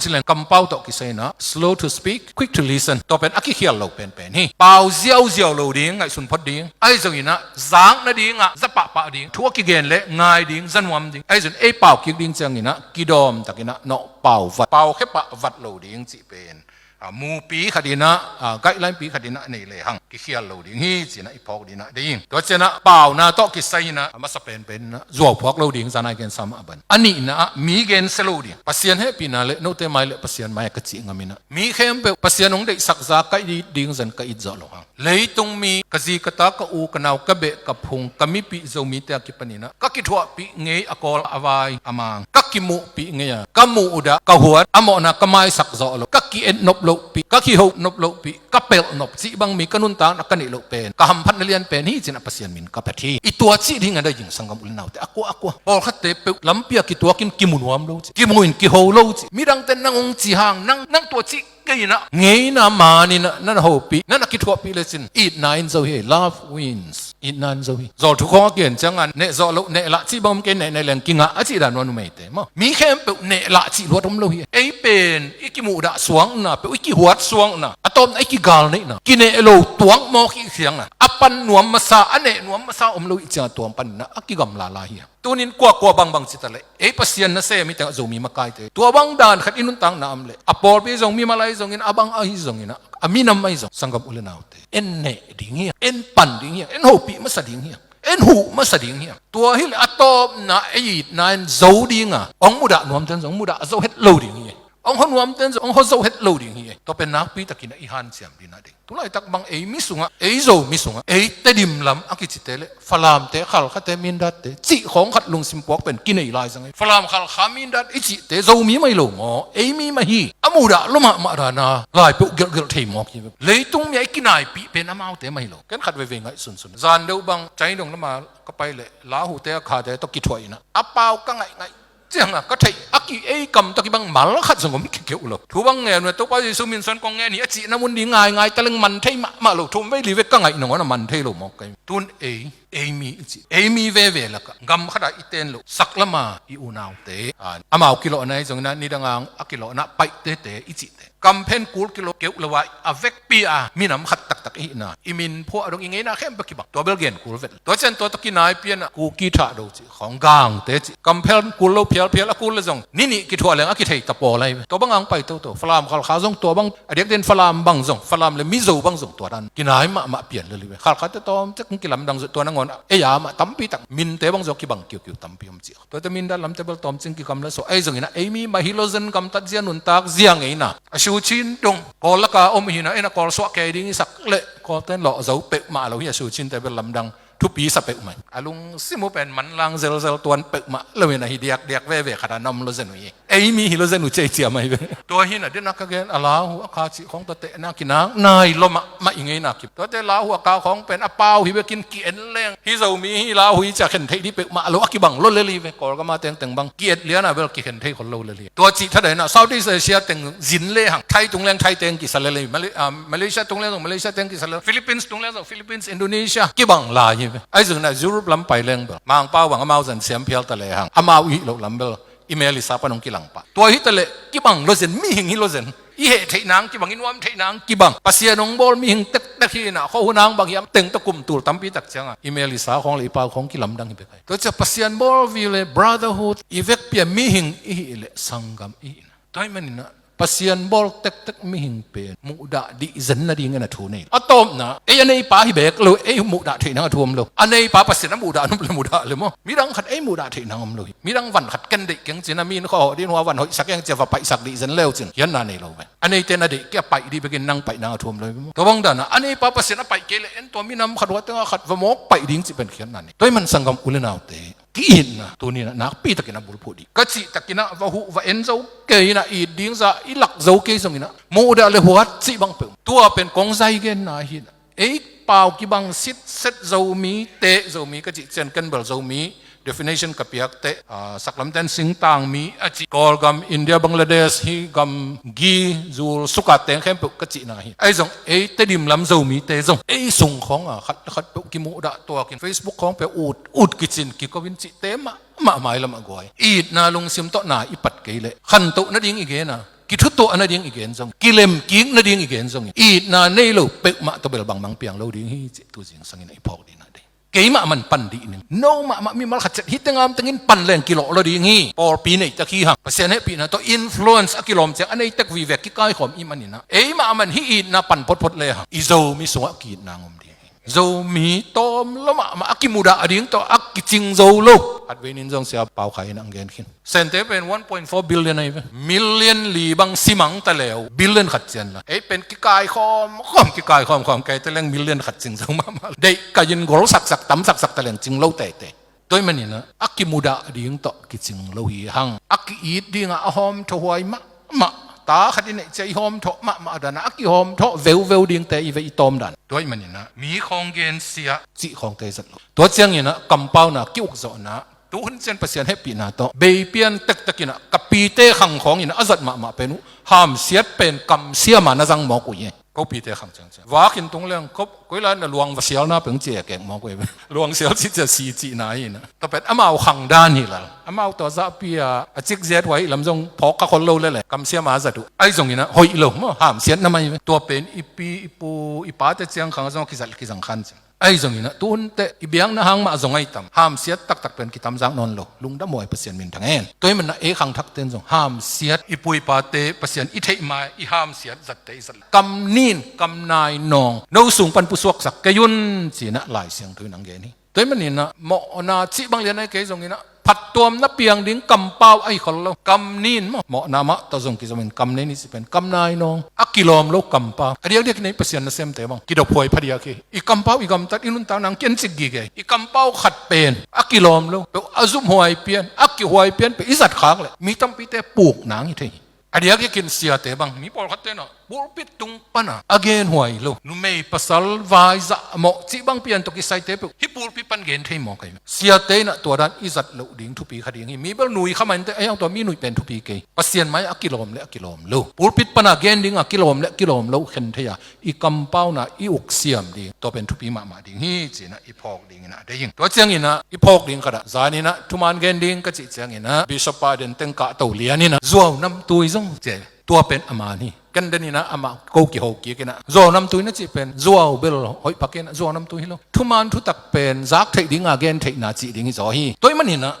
ci leng kampau tawh kisai in a slow to speak, quick to listen. Tua pen a kikhial lo penpen hi. Pau ziauziau lo ding, ngaihsun phot ding. Ahi zongin a zak nading ah za pahpah ding. Thu a kigen leh ngai ding, za nuam ding. Ahi zongin ei pau kik ding ciangin a kidawm takin a nawh pau vat, pau khia pah vat lo ding cih pen a, mupi khat in ah, a, guideline pi khat in ah nei lehang kikhial lo ding hi ci-in ah i phawk ding ah ding. Tua ciangin ah pauna tawh kisai in ah a masa penpen in ah zuau phuak lo ding, zan a i gen sa mah bang. A nihna ah mi gensia lo ding. Pasian hehpihna le note mai le Pasian mai ah ka cih ngam in ah, mi khempeuh Pasian hong deihsak zah ka it ding zan ka it zawh lo hang. Leitung mi, ka zi ka ta, ka u ka nau, ka beh ka phung, ka mipih Zomite a kipan in ah ka kithuahpih ngei a kawl a vai a mang, ka kimuhpih ngei a, ka muhdah, ka huat, a mawhna ka maisak zawh loh, ka ki-et nop lohpih, ka kiho nop lohpih, ka pelh nop cih bang mi ka nuntakna ka neih loh pen ka hamphatna lian pen hi ci-in ah Pasian min ka phat hi. I tua cih ding a dai ding sanggam u le naute, a kua a kua. Pawlkhatte peuh lampi ah kituakin kimu nuam lo cih, kimu in kiho lo cih, midangte nang hong ci hang nang, nang tua cih kei in ah ngeina man in ah na na hopih, na na kithuahpih lecin itna in zo hi. Love wins. Itna in zo hi. Zawlthu khawng a kian ciangin neh zawh loh, neh lah cih bang om kei, neh neh leng kingah a cih dan uh a numeite maw. Mi khempeuh neh lah cih luat om lo hi. Ei pen i kimuhdah suakna peuh, i kihuat suakna, a tawpna i kigal neihna, kineh lo tuak mawk i hi ciangin a pan nuam masa, a neh nuam masa om lo i hi ciangin a tuam pan in ah a kigamla lai hi. Tunin kuakua bangbang ci ta leh ei Pasian nasem hi teng ah Zomi makaite, tua bang dan khat i nuntakna om leh a pawlpi zong, mimal ahi zongin, a bang ahi zongin ah, a minam ahi zong, sanggam u le naute, en neh ding hi hang, en pan ding hi hang, en hopih masa ding hi hang, en huh masa ding hi hang. Tua hi leh a tawpna ei itna in zo ding a, hong mudah nuamte in zong hong mudah zo het lo ding hi. Hong hua nuamte in zong hong hua zo het lo ding hi. Tua pen nakpi takin ah i hanciam ding a ding. Tulaitak bang ei mi sungah, ei Zomi sungah, ei Tedim lam a kicite le Falamte, Khalkhate, Mindatte cih khawng khat lungsim puak pen kinei lai zang hi. Falam, Khalkha, Mindat i cihte Zomi mah hi lo maw, ei mi mah hi. A mudah lua mahmah dan a lai peuh gelhgelh thei mawk hi. Leitung mi a i kinaipih pen amaute mah hi lo. Ken khat veivei ngaih sunsun. Zan deuh bang China dong lam a ka pai leh Lahute, Hakhate tawh kithuah in ah a pau ka ngaihngaih ciangin ka theih a ki, ei kam tawh kibang mal khat zong om kikeuh lo. Thu bang ngen uh a, Topa Jesu min suan kong ngen hi a cihna mun ding ngaingai ta leng man thei mahmah lo. Thum vei li vei ka ngaih nangawn a man thei lo mawk ka hi. Tun ei, ei mi i cih, ei mi veve lakah gam khat ah i ten loh, saklam a i unaute, a, amau kilawhna ahi zongin ah, nidang a kilawhna paih teitei i cihte, kamphen kul kilawh keuh lo a, a vekpi a minam khat taktak i hihna, i min phuah dong, i ngeina khempeuh kibang. Tua bel gen kul vet. Tua ciang tua tawh kinai pian ah Kuki Thahdo cih khawng, Gangte cih, kamphen kul lo phialphial a kul le zong ni nih kithuah leng a kithei ta pawl ahi ve. Tua bang hong pai toto. Falam, Khalkha zong tua bang, a diakdiakin Falam bang zong, Falam le Mizo bang zong tua dan kinai mahmah pian lel hi ve. Khalkhate tawmcik hong kilamdang zaw, tua nangawn ei a mah tampi tak minte bang zong kibang kiukiu tampi om cih. Tuate Mindat lamte bel tawmcik kigamla suak. Ahi zongin ah ei mi mah hi lo zen, gamtat zia, nuntak zia ngeina. A Suu Kyi dong Kawl lak a om hi in ah, en a Kawl suah kei ding i sak leh Kawlte in lawh zo peuhmah lo hi. A Suu Kyi te bel lamdang thupi sa peuhmah hi. A lungsim uh pen manlang zelzel tuan peuhmah lo hi in ah, hi diakdiak veve khat a na om lo zen uh hi. Ei mi hi lo zen uh ci a i ciam ahi ve. Tua hi in ah, den a ka gen a, Lahu, Akha cih khawng tua tehna kinak nai lua mahmah i ngeina kip. Tuate Lahu, Akha khawng pen a pau hi bekin ki-en leng, hi Zomi hi, Lahu hi ci a khen theih ding peuhmah lo, a kibang lua lel hi ve. Kawlgam a tengteng bang ki-et lian a bel kikhen thei khol lo lel hi. Tua cih thada in ah Southeast Asia teng zin lehang, Thai tung leng Thai teng kisa lel hi. Mali-, ah, Malaysia tung leng zong Malaysia teng kisa lel. Philippines tung leng zong Philippines, Indonesia kibang lai hi ve. Ahi zongin ah Europe lam pai leng bel Mangpau bang amau zan siam phial ta lehang, amau i hih loh lam bel i mel i sa pan hong kilang pah. Tua hi ta leh kibang lo zen, mihing hi lo zen. I heh theih nang kibang, i nuam theih nang kibang. Pasian hong bawl mihing tektek hi in ah, khuahun hang bang hiam teng tawh kum tul tampi tak ciangin i mel i sa khawng le i pau khawng kilamdang hi bek ahi. Tua ciang Pasian bawl vive le brotherhood i vekpi a mihing i hih leh sanggam i hih na. Tua ahih manin ah Pasian bawl tektek mihing pen muhdah dih zen nadingin a thu nei. A tawpna, ei a neipa hi bek lo, ei muhdah theih nang a thu om lo. A neipa Pasian a muhdah nop le muhdah le maw. Midang khat ei muhdah theih nang om lo hi. Midang van khat ken deih keng cin a, mi in khuahawh dih in hua van hoihsak eng ci a va paihsak dih zen le uh cin khiatna nei lo ve. A neite na deih kei a paih dih bekin nang paih nang a thu om lo hi maw. Tua bang dan a, a neipa Pasian a paih kei leh en tua minam khat hua teng a khat va mawk paih ding cih pen khiatna nei. Tua ahih man sanggam u le naute, ki-itna tuni in ah nakpi takin a bulphuh dih. Ka cih takin ah va huh va en zo kei in ah, it ding zah i lak zo kei zongin ah, muhdah le huat cih bang peuh, tua pen kong zai genna hi in ah. Ei pau kibang sitset, Zomite, Zomi ka cih ciang ken bel Zomi definition ka piak teh, ah, saklamten singtangmi a cih, Kawlgam, India, Bangladesh, hih gam gi zul suka teng khempeuh ka cihna hi. Ahi zong ei Tedim lam Zomite zong ei sung khawng a khat le khat peuh kimuhdah tuakin Facebook khawng peuh ut ut kicin kiko in cihte mah, mah mailam a guai. Itna lungsim tawh na i pat kei leh khantoh nading i gen a, kithutuah nading i gen zong, kilemkik nading i gen zong, itna nei lo peuhmah tawh bel bangmah piang lo ding hi cih tu zingsangin i phawk ding a dei. Keimah man pan dih ning. No mahmah mimal khat ciat hih teng amteng in pan leng kilawh lo ding hi. Pawlpi neitak hi hang. Pasian hehpihna tawh influence a kilawm ciang a neitak vive kikaikhawm i hih manin ah, eimah man hih itna pan photphot le hang, i Zomi sungah ki-itna ngom ding hi. Zomi tawm lo mahmah a kimudah ding tawh a kicing zo lo. Khatvei nin zong Sia Pau Khai in ang gen khin. Sente pen one point four billion ahi ve. Million li bang simang ta leu billion khat cian la. Ei pen kikaikhawm khawm, kikaikhawm khawm, kei te leng million khat cing zo mahmah. Deih kai in gol saksak, tam saksak ta leng cing lo tete. Tua hih manin ah, a kimudah ding tawh kicing lo hi hang. A ki-it dingah a hawmthawh huai mahmah. Ta khat i neih ciang i hawmthawh mahmah dan ah, a kihawmthawh veuveu dingte i ve i tawm dan. Tua hih manin ah, mi khawng gensia, cih khawngte i zat lo. Tua ciangin ah, kampauna ki-ukzawhna, tuhun ciang Pasian hehpihna tawh beipian tektek in ah, ka pite khang khawng in ah, a zat mahmah pen uh, hamsiat pen kamsiam a na zang mawk uh hi. Ko pite khang ciangciang vak in tung leng kop, koi lai na luang va sialna peng ci ekek mawk uh hi. Luang sial cih ciang si cihna hi in ah. Tua pen amau khang dan hi lel. Amau tawh zahpi a, a cik ziat huai lam zong phawk kha khol lo lel e. Kamsiam a zat uh. Ahi zongin ah hoih lo maw, hamsiat na mai ve. Tua pen i pi, i pu, i pate ciang khang zong a kizat kizang khan ciang. Ahi zongin ah, tuhun teh i biakna hang mah zong ahi tam, hamsiat taktak pen kitamzak nawn lo. Lungdam huai, Pasian minthang hen. Tua hih manin ah, ei khangthakte in zong hamsiat, i pu i pate, Pasian i theih ma-in i hamsiat zatte i zat. Kam nin, kam nai nawng, no sung pan pusuaksak kei un, ci-in ah Lai Siangtho in ang gen hi. Tua hih manin ah, mawhna cih bang lian ahi kei zongin ah, phattuamna piang ding kampau ahi khol lo. Kam nin maw, mawhna mah tawh zong kizomin kam nei ni ci pen, kam nai nawng, a kilawm lo kampau. A diakdiak in ei Pasian nasemte bang kidop huai phadiak hi. I kampau, i gamtat, i nuntakna ah kiencik gige. I kampau khat pen a kilawm lo, peuh a zumhuai pian, a kihuai pian peuh i zat khak leh, mi tampite pukna hi thei hi. A diakdiakin siate bang, mi pawlkhatte in ah pulpit tung pan a a genhuai lo, numei pasal vaizah mawh cih bang pian tawh kisaite peuh hih pulpit pan gen thei mawk ahi ve. Siate in ah tua dan i zat loh ding thupi kha ding hi. Mi bel nui kha mah inteh, ahi hang tua mi nuih pen thupi kei. Pasian mai-ah a kilawm leh a kilawm lo, pulpit pan a gen ding a kilawm leh a kilawm lo khen thei a, i kampauna i uksiam ding, tua pen thupi mahmah ding hi, ci-in ah i phawk dingin ah deih ing. Tua ciangin ah i phawk ding khat ah, zanin ah thuman gen ding ka cih ciangin ah, Bishop pa den teng kahto lian in ah, zuau namtui zong ci, tua pen a man hi. Ken den in ah amah ko kiho kik in ah, zuau namtui na cih pen zuau bel hoih pak in ah, zuau namtui hi lo. Thuman thutak pen zak theih ding a gen theihna cih ding hi zaw hi. Tua hih manin ah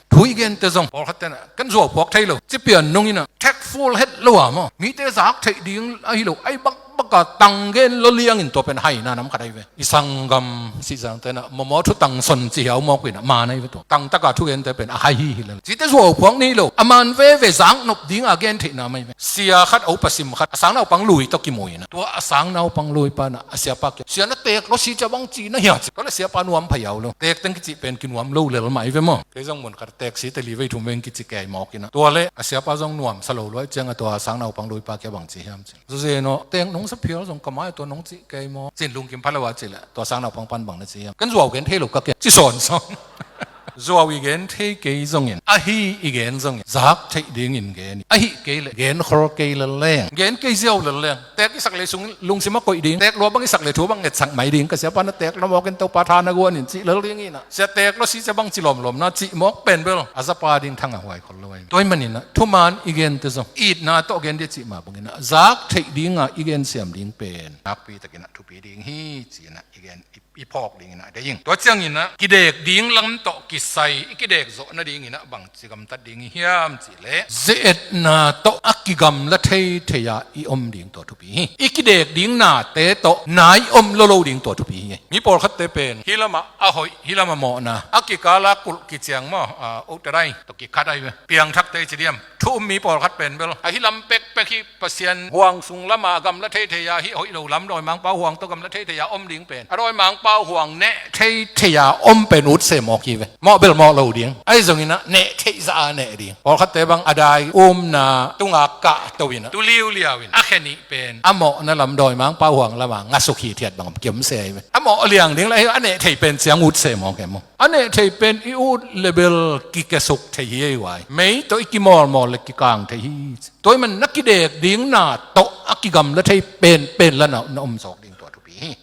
thu i gente zong pawlkhatte in ah, ken zuau phuak thei lo ci pian nung in ah, tactful het lo a maw, mite zak theih ding ahi lo, ahi bakbak a tang gen lo liangin tua pen haina nam khat ahi ve. I sanggam Sihzangte in ah mawmaw thutang son ci hiau mawk uh in ah, man ahi ve tua. Tangtak a thugente pen a hai hi hi lel. Cihte zuau phuak ni lo, a man veve zak nop ding a gen theihna mah ahi ve. Sia khat, a upa sim khat, a sangnaupang lui tawh kimu in ah, tua a sangnaupang lui pa in ah a siapa kiang, "Sia, na teek lua si cia bang ci na hia?" ci. Tua leh siapa nuam phai hiau lo. Teek teng kici pen kinuam lo lel mah ahi ve maw. Kei zong mun khat teek si te li vei thum vei kici kei mawk in ah, tua leh a siapa zong nuamsa lo lua ahih ciang a, tua a sangnaupang lui pa kiang bang ci hiam ci, "Zawzen aw, teek nong sa phial zong ka mai ah tua nong cih kei maw," ci-in lungkim pha lo a cih leh, tua sangnaupang pan bang na ci hiam? "Ken zuau gen thei lo ka kia," ci sawnsawn. Zuau i gen thei kei zongin, ahi i gen zongin, zak theih dingin gen hi. Ahih kei leh gen khol kei lel leng, gen kei ziau lel leng, teek i sak leh sung lungsim a koih ding, teek lua bang i sak leh thu bang ngetsak mai ding, "Ka siapa, na teek lua mawk in, Topa tha na guan in," cih lel ding in ah, "Sia, teek lua si cia bang ci lawmlawm na," cih mawk pen bel a zapa ding thang a huai khol lo ahi. Tua hih manin ah thuman i gente zong itna tawh gen dih cih mah bangin ah, zak theih ding a i gensiam ding pen nakpi takin ah thupi ding hi, ci-in ah i gen, i, i phawk dingin ah deih ing. Tua ciangin ah kidek ding lam tawh kisai i kidek zawh nadingin ah bangci gamtat ding i hiam cih leh, ze-etna tawh a kigamla thei thei a i om ding tua thupi hi. I kidek ding nate tawh na i om lo lo ding tua thupi hi. Mi pawlkhatte pen hih lam ah a hoih, hih lam ah mawhna, a kikal a kulh kiciang maw, a, utadai tawh kikhat ahi ve. Piangthakte i ci diam? Thu um mi pawlkhat pen bel, a hih lam pekpek hi, Pasian huang sung lam ah a gamla thei thei a, hih hoih lo lam dawimangpa huang tawh gamla thei thei a om ding pen, a dawimangpa huang neh thei thei a om pen ut se mawk hi ve. Mawh bel mawh lo ding, ahi zongin ah neh theih zah a neh ding. Pawlkhatte bang a dai umna tung a kahto in ah, tu liuliau in a khe nih pen a mawhna lam, dawimangpa huang lam a ngasuk hithiat bang om kiom se ahi ve. A mawh liang ding leh a neh theih pen ciang ut se mawk e maw. A neh theih pen i ut leh bel kikesuk thei hi ei vai. Mei tawh i kimawlmawl leh kikang thei hi. Tua hih man na kidek ding na tawh a kigamla thei penpen la na, na om zawk ding tua thupi hi.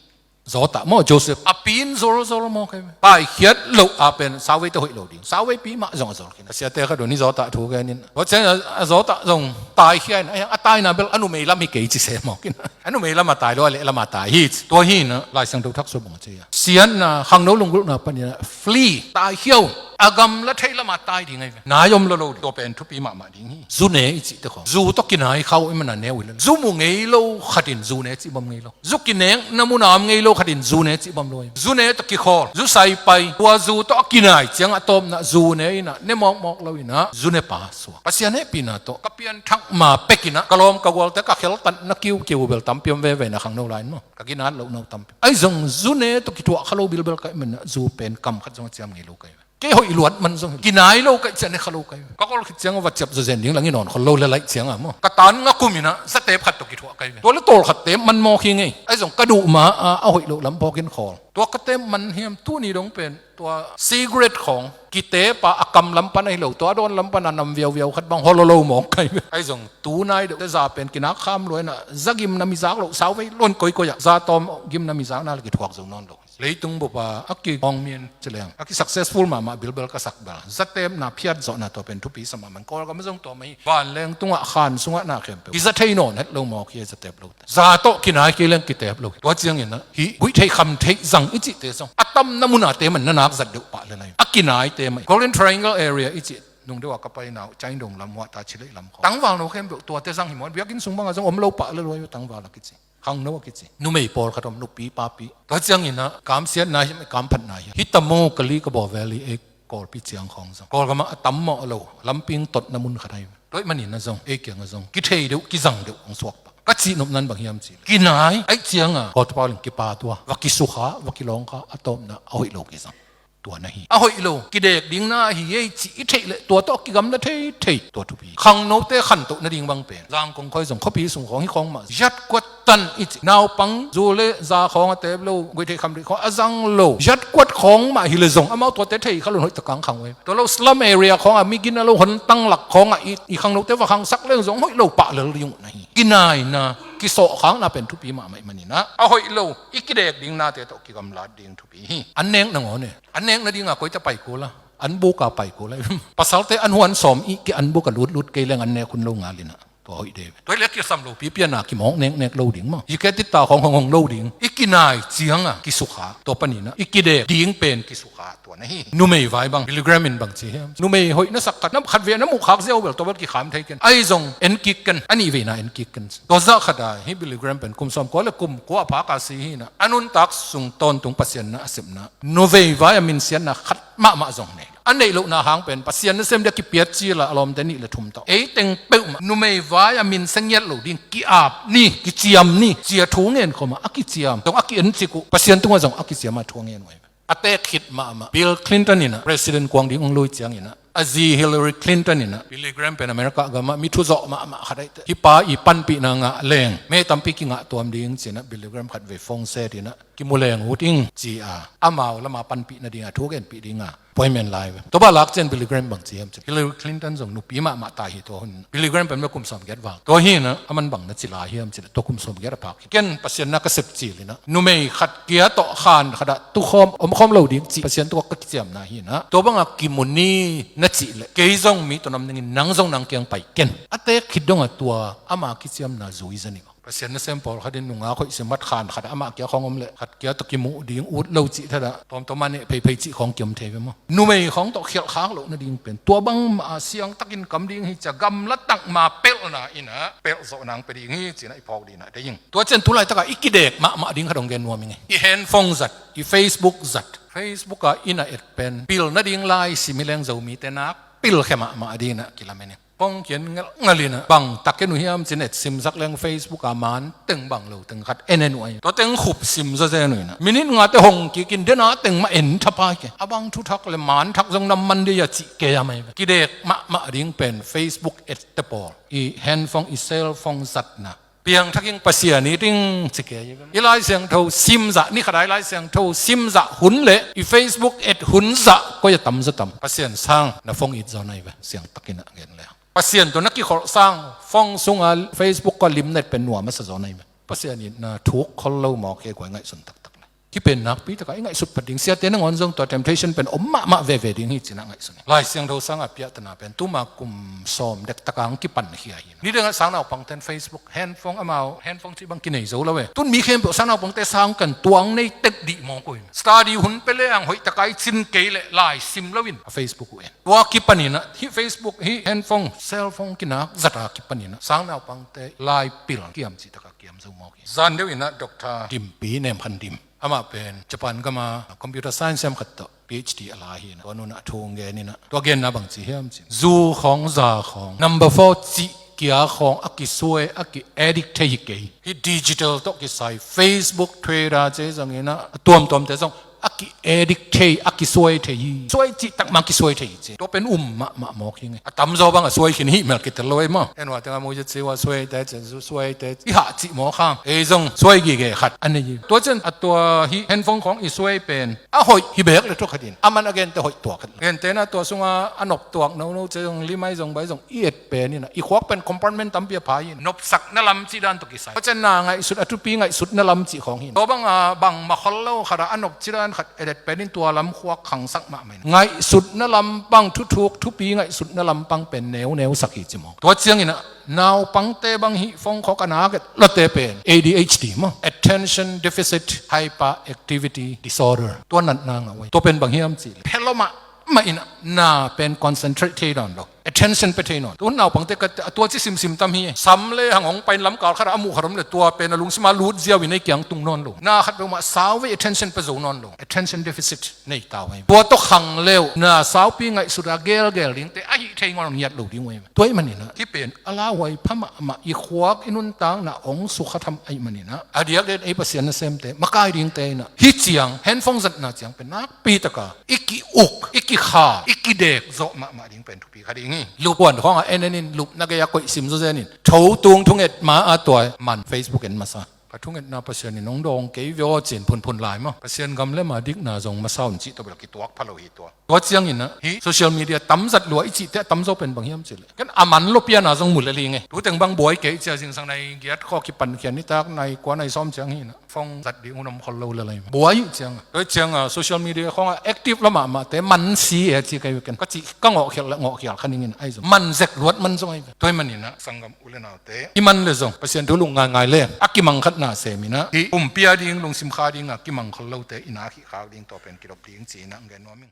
Zawtah maw, Joseph a pi in zolzol maw kei ve. Taikhiat loh a pen sauvei te hoih lo ding. Sauvei pi mah zong a zol khin. A siate khat un hi zawtah thu genin. Tua ciang a zawtah zong taikhia in. A taina bel a numei lam hi kei ci se maw khin. A numei lam a tai lo a leh lam a tai hi ci. Tua hi na Lai Siangtho thak sua bang a ci a. Siatna, khangno lunggulhna panin a flee, taikhia un. A gamla thei lam a tai ding ahi ve. Nai om lo lo ding. Tua pen thupi mahmah ding hi. Zu ne i cihte khawng. Zu tawh kinai kha uh i mana ne uh hi lo. Zu mu ngei lo khatin zu ne cih bang ngei lo. Zu kinekna muna om ngei lo khatin zu ne cih bang lo. Zu ne tawh kikhawl, zu saipai, tua zu tawh a kinai ciang a tawpna zu ne inah, ne mawkmawk lo inah, zu ne pa suak. Pasian hehpihna tawh, ka pianthak ma pek inah, ka lawm ka gualte ka kheltatna kiukiu bel tampi om veve na khangno lai in maw. Ka ginat lohna uh tampi. Ahi zong zu ne tawh kithuah kha lo bilbel ka hih manin ah, zu pen kam khat zong a ciam ngei lo ka hi. Kei hoih luat man zong hi. Kinai lo ka hih ciang ne kha lo ka hi. Ka kawl khit ciang a va ciap zawzen ding lang i nawn khol lo le laih ciang a maw. Ka tan nga kum inah zatep khat tawh kithuah ka hi ve. Tua le tawl khat tep man mawk hi ngei. Ahi zong ka duh ma a, a hoih loh lam phawkin khawl. Tua ka tep man hiam tuni dong pen. Tua cigarette khawng. Kitep a a kam lam pan ahi lo. Tua a dawn lam pan a nam viauviau khat bang hol lo mawk ka hi ve. Ahi zong tu nai deuh te za pen kinak kham lua inah. Za gimna mi zak loh sauvei lon koikoi ah. Za tawm gimna mi zakna le kithuak zo nawn lo. Leitung bup a a kihong min ci leng a ki successful mahmah bilbel ka sak bel. Zatepna phiat zawhna tua pen thupi sa mahmah. Kawlgam a zong tua mah hi. Vanleng tungah khan sungah na khempeuh kiza thei nawn het lo mawk hi a zatep lo te. Za tawh kinai kei leng kitep lo. Tua ciangin ah hih guih theih kham theih zang i cihte zong a tamna muna te man na nak zat deuh pah le lai. A kinai te mah hi. Golden Triangle area i cih nung deuh a ka pai nau Chaindong lam huah ta chilei lam khawng. Tangval no khempeuh tuate zang hi maw. Biakinn sung bangah zong om lo pah le luai uh tangval a kici. Khangno a kici. Numei pawlkhat om nupi papi. Tua ciangin ah, kamsiatna hi, kamphatna hi. Hi tamo Kali Kabaw Valley ei Kawlpi ciang khawng zong. Kawlgam ah a tam mawh lo. Lamping totna mun khat ahi. Tua ahih manin ah zong, ei kiang ah zong. Kithei deuh, kizang deuh, hong suak pah. Ka cihnopna in bang hiam cih leh. Kinai, ahih ciang a. Kawlpi pau leng kipa tua. Va kisukha, va kilawngkha, a tawpna, a hoih lo kizang. Tua na hi. A hoih lo, kidek ding na hi ei cih i theih leh tua tawh kigamla theithei tua thupi. Khangnote khantoh nading bang pen. Zangkong khoi zong khuapi sung khawng hi khawng mah. Zatkuat tan i cih. Naupang zu le za khawng a tep lo, guih theih kham theih khawng a zang lo. Zatkuat khawng mah hi le zong. Amau tuate thei kha lo hoih tak kang khang uh e. Tua lo slum area khawng a mi gina lo hon tang lak khawng a i, i khangnote va khangsak leng zong hoih lo pah lel ding uh na hi. Kinaina, kisawhkhakna pen thupi mahmah i manin ah. A hoih lo, i kidek ding nate tawh kigamlat ding thupi hi. An nek nangawn e. An nek nading a koi ta pai kul a. An buk a pai kul a. Pasalte an huan sawm i ki an buk a lutlut kei leng an nek hun lo ngal inah. Tua hoih dei. Tua i lek kisam lo pipian a kimawk neknek lo ding maw. I ke titta khawng hong hong lo ding. I kinai ciang a kisukha. Tua panin ah. I kidek ding pen kisukha. Tua na hi. Numei vai bang. Billy Graham in bang ci hiam. Numei hoih na sak khat. Na khat ve na muh khak ziau bel tua bel kikham thei ken. Ahi zong en kik ken. A nih ve na en kik ken. Tua zah khat a hi Billy Graham pen kum sawm kua le kum kua a phak a si hi na. A nuntak sung tawntung Pasian na a sepna. Numei vai a minsiatna khat mahmah zong nei. A neih lohna hang pen Pasian nasem dia kipiat cil a lawmte nih le thum tawh. Ei teng peuhmah numei vai a min sa ngiat lo ding ki-ap ni, kiciam ni, ci a thu ngen khawm a, a kiciam. Zong a ki-en cik uh, Pasian tungah zong a kiciam a thu a ngen uh ahi. A teek khit mahmah. Bill Clinton in a President kuang ding hong lui ciangin a, a zi Hillary Clinton in a, Billy Graham pen America gam ah mi thuzawh mahmah khat ahi teh. Hih pa i panpihna ngah leng, mi tampi kingah tuam ding ci-in a, Billy Graham khat vei phone set in a, kimu leng ut ing ci a, amau lam a panpih nading a, thu genpih ding a appointment lai ve. Tua bang lak ciang Billy Graham bang ci hiam cih leh, Hillary Clinton zong nupi mahmah ta hi tua hun. Billy Graham pen bel kum sawm giat val. Tua hi na, aman bang na ci lai hiam cih leh, tua kum sawm giat a phak hi. Ken Pasian na ka sep cil in a, numei khat kia tawh khan khat ah tukhawm, omkhawm lo ding cih Pasian tungah ka kiciamna hi na. Tua bang a kimu ni na cih leh, kei zong mi tawh na om ning in, nang zong nang kiang pai ken. A teek khit dong a tua ama kiciamna zui zen ing. Pasian nasem pawlkhat in nungak hoih sim, mat khan khat ah amah kia khawng om leh, khat kia tawh kimuh ding ut lo cih thadah, tawmtawm a neh pheiphei cih khawng kiom thei ve maw? Numei khawng tawh khialh khak loh nading pen tua bangmah a siangtakin kam ding hi cia, gamla tak ma pelhna in a pelh zawh nang pia ding hi ci-in a i phawk ding a deih ing. Tua ciang tu laitak a i kidek mahmah ding khat hong gen nuam ing e. I handphone zat, i Facebook zat. Facebook a in a et pen pil nading lai sim hi leng Zomite nak pilkhia mahmah ding in a kilamen ing. Phone kian ngelhngelh in a, bang tak en uh hiam ci-in et simsak leng Facebook a man teng bang lo teng khat en en uh ahi. Tua teng khup sim zawzen uh in a, minute nga te hong kik in, den a teng mah en thapai ke. A bang thu thak le man thak zong nam man dei a cih kei a mai ve. Kidek mahmah ding pen Facebook ette pawl, i handphone, i cellphone zatna. Piangthak ing, Pasian it ing ci kei a hi ve. I Lai Siangtho sim zah, ni khat a i Lai Siangtho sim zah hun le i Facebook et hun zah koi a tam zaw tam? Pasian sang na phone it zaw na hi ve, siangtakin a gen le. Pasian tawh na kikholh sang phone sunga Facebook kua limnet pen nuam a sa zaw na hi ve. Pasian itna thuk khol lo mawk hi, guai ngaihsun taktak le. Hih pen nakpi taka i ngaihsut pah ding, siate nangawn zong tua temptation pen om mahmah veve ding hi ci-in ah ngaihsun hi. Lai Siangtho sangah piahtana pen tuma kum sawm dek taka hong kipan khia hi. Nidangah sang naupangte'n Facebook, handphone, amau handphone cih bang kinei zo lo e. Tun mi khempeuh sang naupangte sang kan tuang nei tek dih mawk uh hi. Study hun pia le hang hoih taka i cin kei leh lai sim lo in a Facebook uh en. Tua kipanin ah hih Facebook, hih handphone, cellphone kinak zata kipanin ah sang naupangte lai pil kiam cih taka kiam zo mawk hi. Zan deuh in ah Doctor Dimpi, Nemkhan Dim, amah pen Japan gama computer science siam khat tawh PhD a la hi in ah, tua nu'n ah a thu hong gen in ah, tua genna bang ci hiam cih, zu khawng, za khawng, number four cih kia khawng a kisuai, a ki-addict thei hi kei. Hih digital tawh kisai, Facebook, Twitter cih zongin ah a tuamtuamte zong a ki-addict thei, a kisuai thei hi. Suai cih tak mah kisuai thei hi ci. Tua pen um mahmah mawk hi ing e. A tamzaw bang a suai khin hih mel kitel lo ei maw. En ua tengah mu ci ci ua suai te ci, suai te ci, i hah cih mawk hang. Ei zong suai gige khat a nei hi. Tua ciang a tua hih handphone khawng i suai pen a hoih hi beek le thu khat in, a man a gente hoih tuak khat. Gente'n ah tua sungah a nop tuak nono ci zong, limai zong bai zong i et pen in ah, i khuak pen compartment tampi a pha hi in, nopsakna lam cih dan tawh kisai. Tua ciang na ngaihsut a thupi ngaihsutna lam cih khawng hi in. Tua bang a bangmah khol lo khat ah a nop cih dan khat et et pen in tua lam khuak khangsak mahmah in. Ngaihsutna lampang, thuthuk thupi ngaihsutna lampang pen neuneu sak hi ci maw. Tua ciangin ah naupangte bang hih phone khawng a nak et lote pen A D H D maw, Attention Deficit Hyperactivity Disorder, tua natna ngah uh hi. Tua pen bang hiam cih leh phelom ah mah in ah na pen concentrate thei nawn lo, attention pia thei nawn. Tun naupangte ka a tua ci simsim tam hi. Sam le hang hong pai in lamkal khat ah a muh khat om leh tua pen a lungsim ah lut ziau in ei kiang tung nawn lo. Na khat peuhmah sauvei attention pia zo nawn lo. Attention deficit nei ta uh hi. Tua tawh khang le uh na saupi ngaihsut a gelgel dingte a hih thei ngawn ngiat lo ding uh hi. Tua ahih manin ah hih pen a lauhuai pha mahmah, i khuak i nuntakna hong sukha tham ahih manin ah, a diakdiak ei Pasian nasemte, makai dingte in ah hih ciang, handphone zatna ciang pen nakpi taka i ki-uk, i kikha, i kidek zawh mahmah ding pen thupi kha ding hi. Lup huan khawngah en en in, lupna gei-ah koih sim zawzen in, tho tung thunget ma-a tua man Facebook en masa. Ka thungetna Pasian in hong dawng kei ve aw ci-in phunphun lai maw. Pasian gam le ma dikna zong masa un cih tawh bel kituak pha lo hi tua. Tua ciangin ah hih social media tamzat lua i cihte a tamzaw pen bang hiam cih leh, ken a man lo pian a zong mu lel hi ing e. Tuteng bang buai kei cia, zingsang nai giat khawng kipan khia, nitak nai kua nai sawm ciang hi in ah phone zat ding hun om khol lo lel hi. Buai hi ciang a, tua hi ciang a social media khawngah active lo mahmahte man si e ci kei ve ken. Ka cih ka ngawhkhial le ngawhkhial kha ning in, ahi zong man zek luat man zong ahi ve. Tua ahih manin ah sanggam u le naute, i man le zong Pasian thu lungngaingai le a kimang khatna sem in ah, hih pumpi a ding, lungsim kha ding a kimang khol lote i na khih khak ding, tua pen kidop ding ci-in ah hong gen nuam ing.